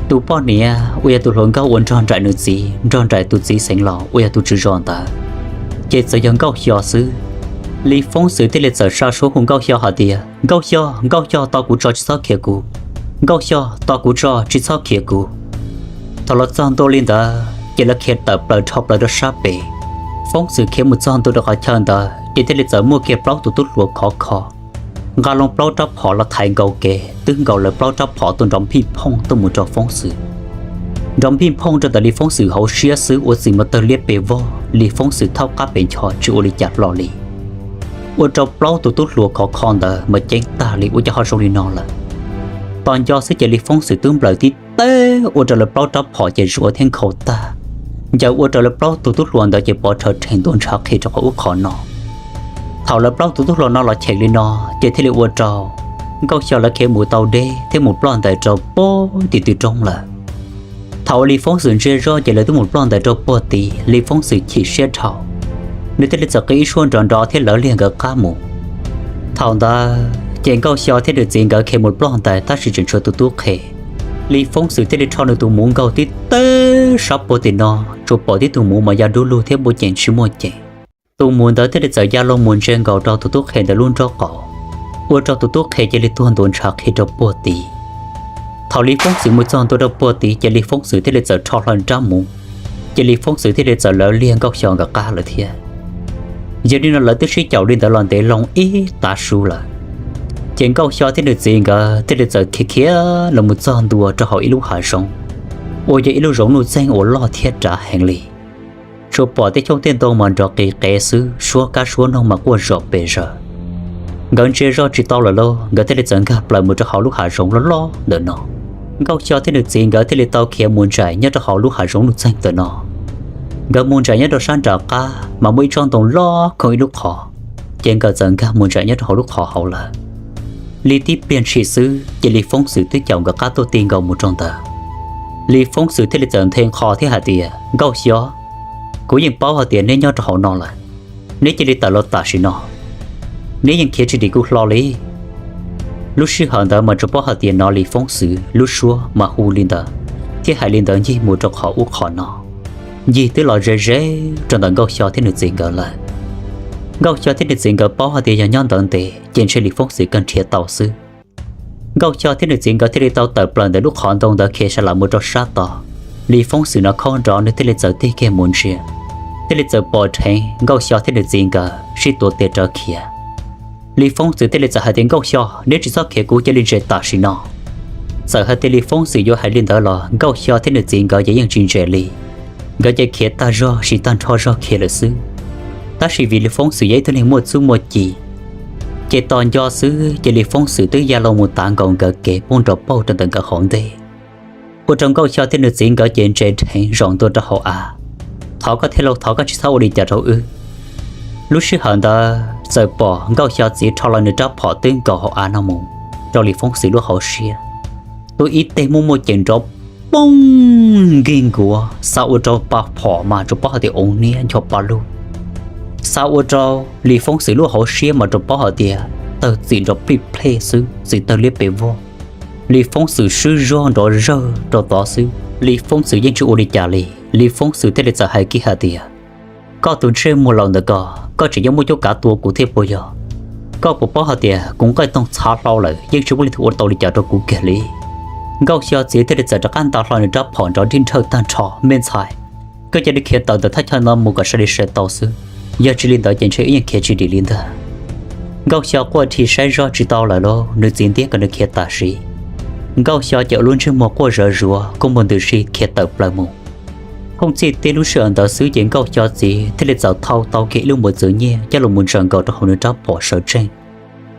tus poj niam uas yog tus hluas nkauj uas nrog nraim nws txiv nrog nraim tus txiv xeev laus uas yog tus tswv zos ntawd, ces txawm yog Nkauj Xyo xwb. Lis Foob Xwm thiaj li txawm xa suab hu Nkauj Xyo hais tias, Nkauj Xyo, Nkauj Xyo, tos kuv tso, tsis txhob khiav kuv. Nkauj Xyo, tos kuv tso, tsis txhob khiav kuv. Thaum los txog ntua li ntawd ces lawv khiav tawm plaws dhau plaws rau sab pem. Foob Xwm khiav mus txog ntua rau qhov chaw ntawd ces thiaj li txawm muaj kiag plaub tus tub hluas khov kho nqa loo plaub rab phom los thaiv nkaus kev twb nkaus lawv plaub rab phom tuaj nrov nphij phooj tuaj mus rau Foob Xwm. Nrov nphij phooj rau ntawm Lis Foob Xwm hauv siab xwb ua txiv mus tawg liab pes vog, Lis Foob Xwm thaub qab pes ncho tsis ua li cas hlo li. Ua rau plaub tus tub hluas khov kho ntawd mas ceeb tag li, ua cas ho zoo li no lawm. Tos nco xwb ces Lis Foob Xwm twb nplawm tib teg ua rau lawv plaub rab phom ces zuav thiab nkhaus tag, ncaws ua rau lawv plaub tus tub hluas ntawd ces pov rhawv rhees ntuav ntshav qhi rau qhov ub qhov no. Thaum lawv plaub tus tub hluas no los cheem li no, ces thiaj li ua rau Nkauj Xyo lawv khiav mus tau deb thiab mus ploj ntais rau puag tim tw roob lawm. Thaum uas Lis Foob Xwm ntsia zoj ces lawv twb mus ploj ntais rau puag tid, Lis Foob Xwm chim siab dhau, nws thiaj li txawm qi ib suab nrov nrov thiab lawv liag nkawd qab mus. Thaum ntawd ces Nkauj Xyo thiab nws txiv nkawd khiav mus ploj ntais tab sis tseem tshuav tus tub qhe. Lis Foob Xwm thiaj li rho nws tus muv nkaug tib teg sab puag tim no, tsuas pom tib tug muv mas ya dub lug thiab npuaj ceem tsis muaj ceem. Tus muv ntawd thiaj li txawm ya loo mus ntsia nkaus rau tus tub qhe ntawd lub nraub qaum, ua rau tus tub qhe cia li tuag ntuav ntshav qhi rau puag tid. Thaum Lis Foob Xwm mus txog ntua rau puag tid ces Lis Foob Xwm thiaj li txawm rho hlo rab muv, ces Lis Foob Xwm thiaj li txawm lawv liag Nkauj Xyo nkawd qab lawm thiab. Yog li no lawv twb sib caum li ntawd los ntev loo ib tav su lawm, ces Nkauj Xyo thiab nws txiv nkawd thiaj li txawm khiav khiav los mus txog ntua rau hauv ib lub hav zoov, uas yog ib lub zoov nuj txeeg uas loj thiab dav heev li. Tsuas pom tej xyoob tej ntoo mas nrov qis qev xwb, suab kab suab noog mas quaj zom pes zaws. Nkawd ntsia zoj tsis tau lawm lauj, nkawd thiaj li txawm nkag plaws mus rau hauv lub hav zoov loj loj ntawm no. Nkauj Xyo thiab nws txiv nkawd thiaj li tau khiav mus ntsais nyob rau hauv lub hav zoov nuj txeeg ntawm no. Nkawd mus ntsais nyob rau sab nram qab mas muaj ib tsob ntoo loj khooj ib lub qhov, ces nkawd txawm nkag mus ntsais nyob rau hauv lub qhov hauv lawm. Li tib pliag ntshis xwb ces Lis Foob Xwm twb caum nkawd qab tuaj ti nkaus mus rau ntawd. Lis Foob Xwm thiaj li txawm nthe nqho thiab hais tias, Nkauj Xyo, kuv yeej paub hais tias neb nyob rau hauv no lawm, neb cia li tawm los tam sim no, neb yeej khiav tsis dim kuv hlo li. Lub sij hawm ntawd mas tsuas paub hais tias hnov Lis Foob Xwm lub suab mas hu li ntawd thiab hais li ntawd ncig mus rau qhov ub qhov no, ncig twb los ze ze rau ntawm Nkauj Xyo thiab nws txiv nkawd lawm. Nkauj Xyo thiab nws txiv nkawd paub hais tias yog nyob ntawd ntev ces ntshe Lis Foob Xwm kawg nrhiav tau xwb. Nkauj Xyo thiab nws txiv nkawd thiaj li tau tawm plaws ntawm lub qhov ntoo ntawd khiav sa lam mus rau sab tod. Lis Foob Xwm no khaub nrov nws thiaj li txawm tig kiag mus ntsia, thiaj li txawm pom dheev Nkauj Xyo thiab nws txiv nkawd sib tuav tes rawv khiav. Lis Foob Xwm thiaj li txawm hais tias, Nkauj Xyo, neb tsis txhob khiav, kuv cia li ntses tam sim no. Txawm hais tias Lis Foob Xwm yuav hais li ntawd los Nkauj Xyo thiab nws txiv nkawd ces yeej tsis ntse li. Nkawd ces khiav tag zog, siv tag nrho zog khiav lawm xwb. Tab sis vim Lis Foob Xwm yog ib tug neeg muaj txuj muaj ci, ces tos nco xwb ces Lis Foob Xwm twb ya los mus tav nkaus nkawd kev poob nrov pauj rau ntawm nkawd hauv ntej, ua rau Nkauj Xyo thiab nws txiv nkawd ces ntse dheev zaum ntua rau hauv av. Thov koj thiab lauj, thov koj tsis txhob ua li cas rau wb. Lub sij hawm ntawd txawm pom Nkauj Xyo txiv rho los nws rab phom twb nkaus hauv av no mus rau Lis Foob Xwm lub hauv siab. Tuaj ib teg muaj muaj ceem nrov poob nkig nkuav, xa ua rau pa phom mas tsuas paub hais tias oo niab ncho pa lug. Xa ua rau Lis Foob Xwm lub hauv siab mas tsuas paub hais tias tawg txim nrov plij plej xwb, txim tawg liab pes vog. Lis Foob Xwm swb zog nrov zawg rau tod xwb, Lis Foob Xwm yeej tsis ua li cas li. Lis Foob Xwm thiaj li txawm hais kiag hais tias, koj tus ntsej muag laus ntawm ko, koj tseem yuav muaj cuab kav tua kuv thiab puas yog? Koj puas paub hais tias kuv nqaij toog txhav hlau lawm yeej tsis muaj leej twg ua tau li cas rau kuv kiag li. Nkauj Xyo txiv thiaj li txawm rov qab nta hlo nws rab phom nrov nrij nrhawj tag nrho, me ntxhais, koj cia li khiav tawm ntawm thaj chaw no mus kom sai li sai tau xwb, yog tsis li ntawd ces ntshe wb yeej khiav tsis dim li ntag. Nkauj Xyo quaj dhi saib zoj tsis tau lawm lauj, nws txiv ntiab kom nws khiav tam sim. Nkauj Xyo ces ua lub ntsej muag quaj zawv zuav kua muag ntws si khiav tawm plaws mus. Thooj txij teb lub sij hawm ntawd xwb ces Nkauj Xyo txiv thiaj li txawm thau tau kiag ib lub mos txwv nyiaj coj los mus ntsaws nkaus rau hauv nws rab phom sawv tsees,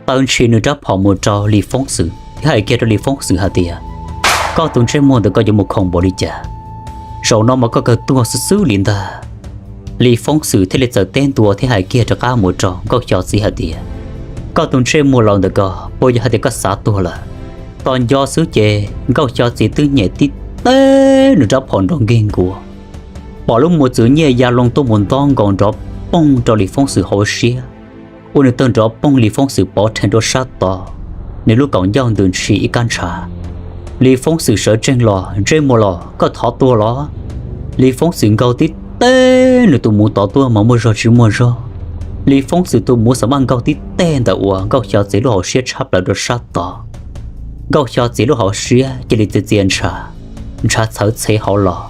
taw ntshis nws rab phom mus rau Lis Foob Xwm thiab hais kiag rau Lis Foob Xwm hais tias, koj tus ntsej muag ntawm koj yuav mus khoom npaum li cas? Zaum no mas koj kawg tuag xwb xwb li ntag. Lis Foob Xwm thiaj li txawm teb ntua thiab hais kiag rov qab mus rau Nkauj Xyo txiv hais tias, koj tus ntsej muag laus ntawm ko, puas yog hais tias koj xav tuag lawm? Tos nco xwb ces Nkauj Xyo txiv twb nyem tib teg nws rab phom nrov nkig nkuav, pom lub mos txwv nyiaj ya loo tuaj mus ntob nkaus nrov poog rau Lis Foob Xwm hauv siab, ua nws tawg nrov poog Lis Foob Xwm pov rhees rau sab tod, nws lub kaum ncauj ntws ntshis ib kab ntshav. Lis Foob Xwm sawv tsees los, ntsej muag los, koj thov tuag los? Lis Foob Xwm nkaug tib teg nws tus muv tod tuaj mas muaj zog tsis muaj zog. Lis Foob Xwm tus muv xam maj nkaug tib teg ntawm uas Nkauj Xyo txiv lub hauv siab tshab plaws rau sab tod. Nkauj Xyo txiv lub hauv siab cia li txias txias ntshav, ntshav txhawv txhev hauv los,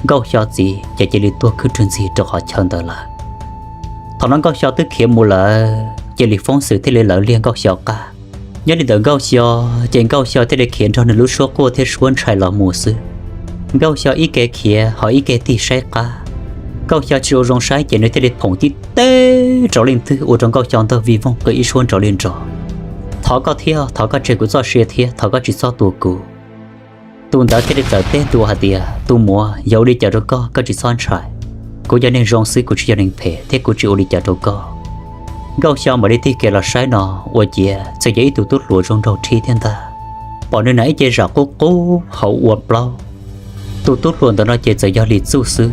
Nkauj Xyo txiv ces cia li tuag khwb rwg ntxig rau qhov chaw ntawd lawm. Thaum no Nkauj Xyo twb khiav mus lawm ces Lis Foob Xwm thiaj li lawv liag Nkauj Xyo qab. Nyob li ntawm Nkauj Xyo ces Nkauj Xyo thiaj li khiav nrog nws lub suab quaj thiab suab ntshai los mus xwb. Nkauj Xyo ib ke khiav ho ib ke tig saib qab. Nkauj Xyo tsis zoo zoo saib ces nws thiaj li phoom tib teg rau leej twg ua rau Nkauj Xyo ntog vij voog qw ib suab nrov li nrov, thov koj thiab, thov koj tseg kuv txoj sia thiab, thov koj tsis txhob tua kuv. Tus ntawd thiaj li txawm teb ntua hais tias, tus muam, yog ua li cas rau koj, koj tsis txhob ntshai. Kuv yog neeg zoo xwb, kuv tsis yog neeg phem thiab kuv tsis ua li cas rau koj. Nkauj Xyo mam li tig kiag los saib no, ua ciav txawm yog ib tug tub hluas zoo nraug rhib thiab ntag. Pom nws na ib ce zam qub qub hauv ua plaub. Tus tub hluas ntawm no ces txawm yog Lis Txuj xwb.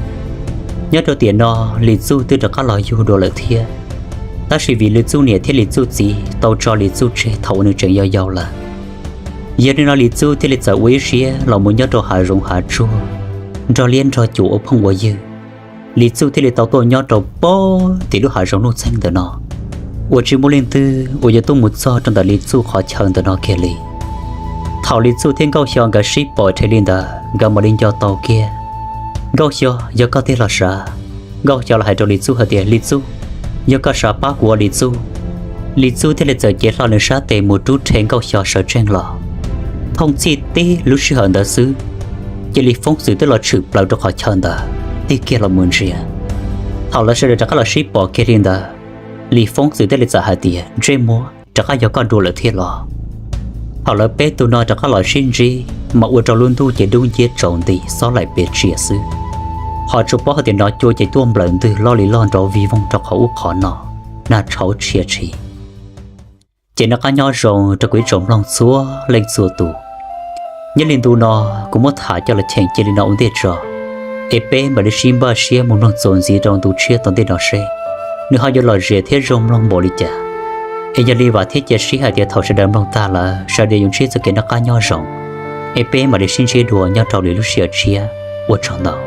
Nyob rau tiam no, Lis Txuj twb rov qab los yug dua lawm thiab. Tab sis vim Lis Txuj niam thiab Lis Txuj txiv tau tso Lis Txuj tseg thaum uas nws tseem yau yau lawm. Yog li no Lis Txuj thiaj li txawm ua ib siab los mus nyob rau hav zoov hav tsuag, nrog liab nrog cuam ua phooj ua ywg. Lis Txuj thiaj li tau tuaj nyob rau pem tim lub hav zoov nuj txeeg ntawm no, uas tsis muaj leej twg uas yuav tuaj mus txog rau ntawm Lis Txuj qhov chaw ntawm no kiag li. Thaum Lis Txuj thiab Nkauj Xyo nkawd sib pom rhe li ntawd, nkawd mam li nco tau kiag. Nkauj Xyo, yog koj tiag los sav? Nkauj Xyo los hais rau Lis Txuj hais tias, Lis Txuj, yog koj sav pab kuv ua Lis Txuj. Lis Txuj thiaj li txawm cev hlo nws sab tes mus rub rhe Nkauj Xyo sawv tsees los. Thooj txij tib lub sij hawm ntawd xwb, ces Lis Foob Xwm twb los tshwm plaws rau qhov chaw ntawd, tig kiag los mus ntsia. Thaum lawv sawv daws rov qab los sib pom kiag li ntawd, Lis Foob Xwm thiaj li txawm hais tias, Ntsej muag, rov qab yog koj dua lawm thiab los? Thaum lawv peb tug no rov qab los sib ntsib, mas ua rau lub ntuj ces dub nciab tsaus nti xob laim pes tsia xwb. Ho tsuas paub hais tias nov cua ces tuaj nplawm ntwg loj li loj nrov vij voog rau qhov ub qhov no, nag tshauv tshia tshis. Ces noj qab nyob zoo rau kuv ib tsoom mloog txhua leej txhua tus. Nyob li ntu no, kuv muab tham coj los cheem cia li no ua ntej tso, es peb mam li sib npaj siab mus mloog txuas ntxiv rau ntu tshiab tom ntej no seb nws ho yuav lom zem thiab zoo mloog npaum li cas. Es yog li vam thiab cia siab hais tias thaum sawv daws mloog tag lawm sawv daws yuav ntsib txoj kev noj qab nyob zoo, es peb mam li sib ntsib dua nyob rau lwm lub sij hawm tshiab. Ua tsaug ntau.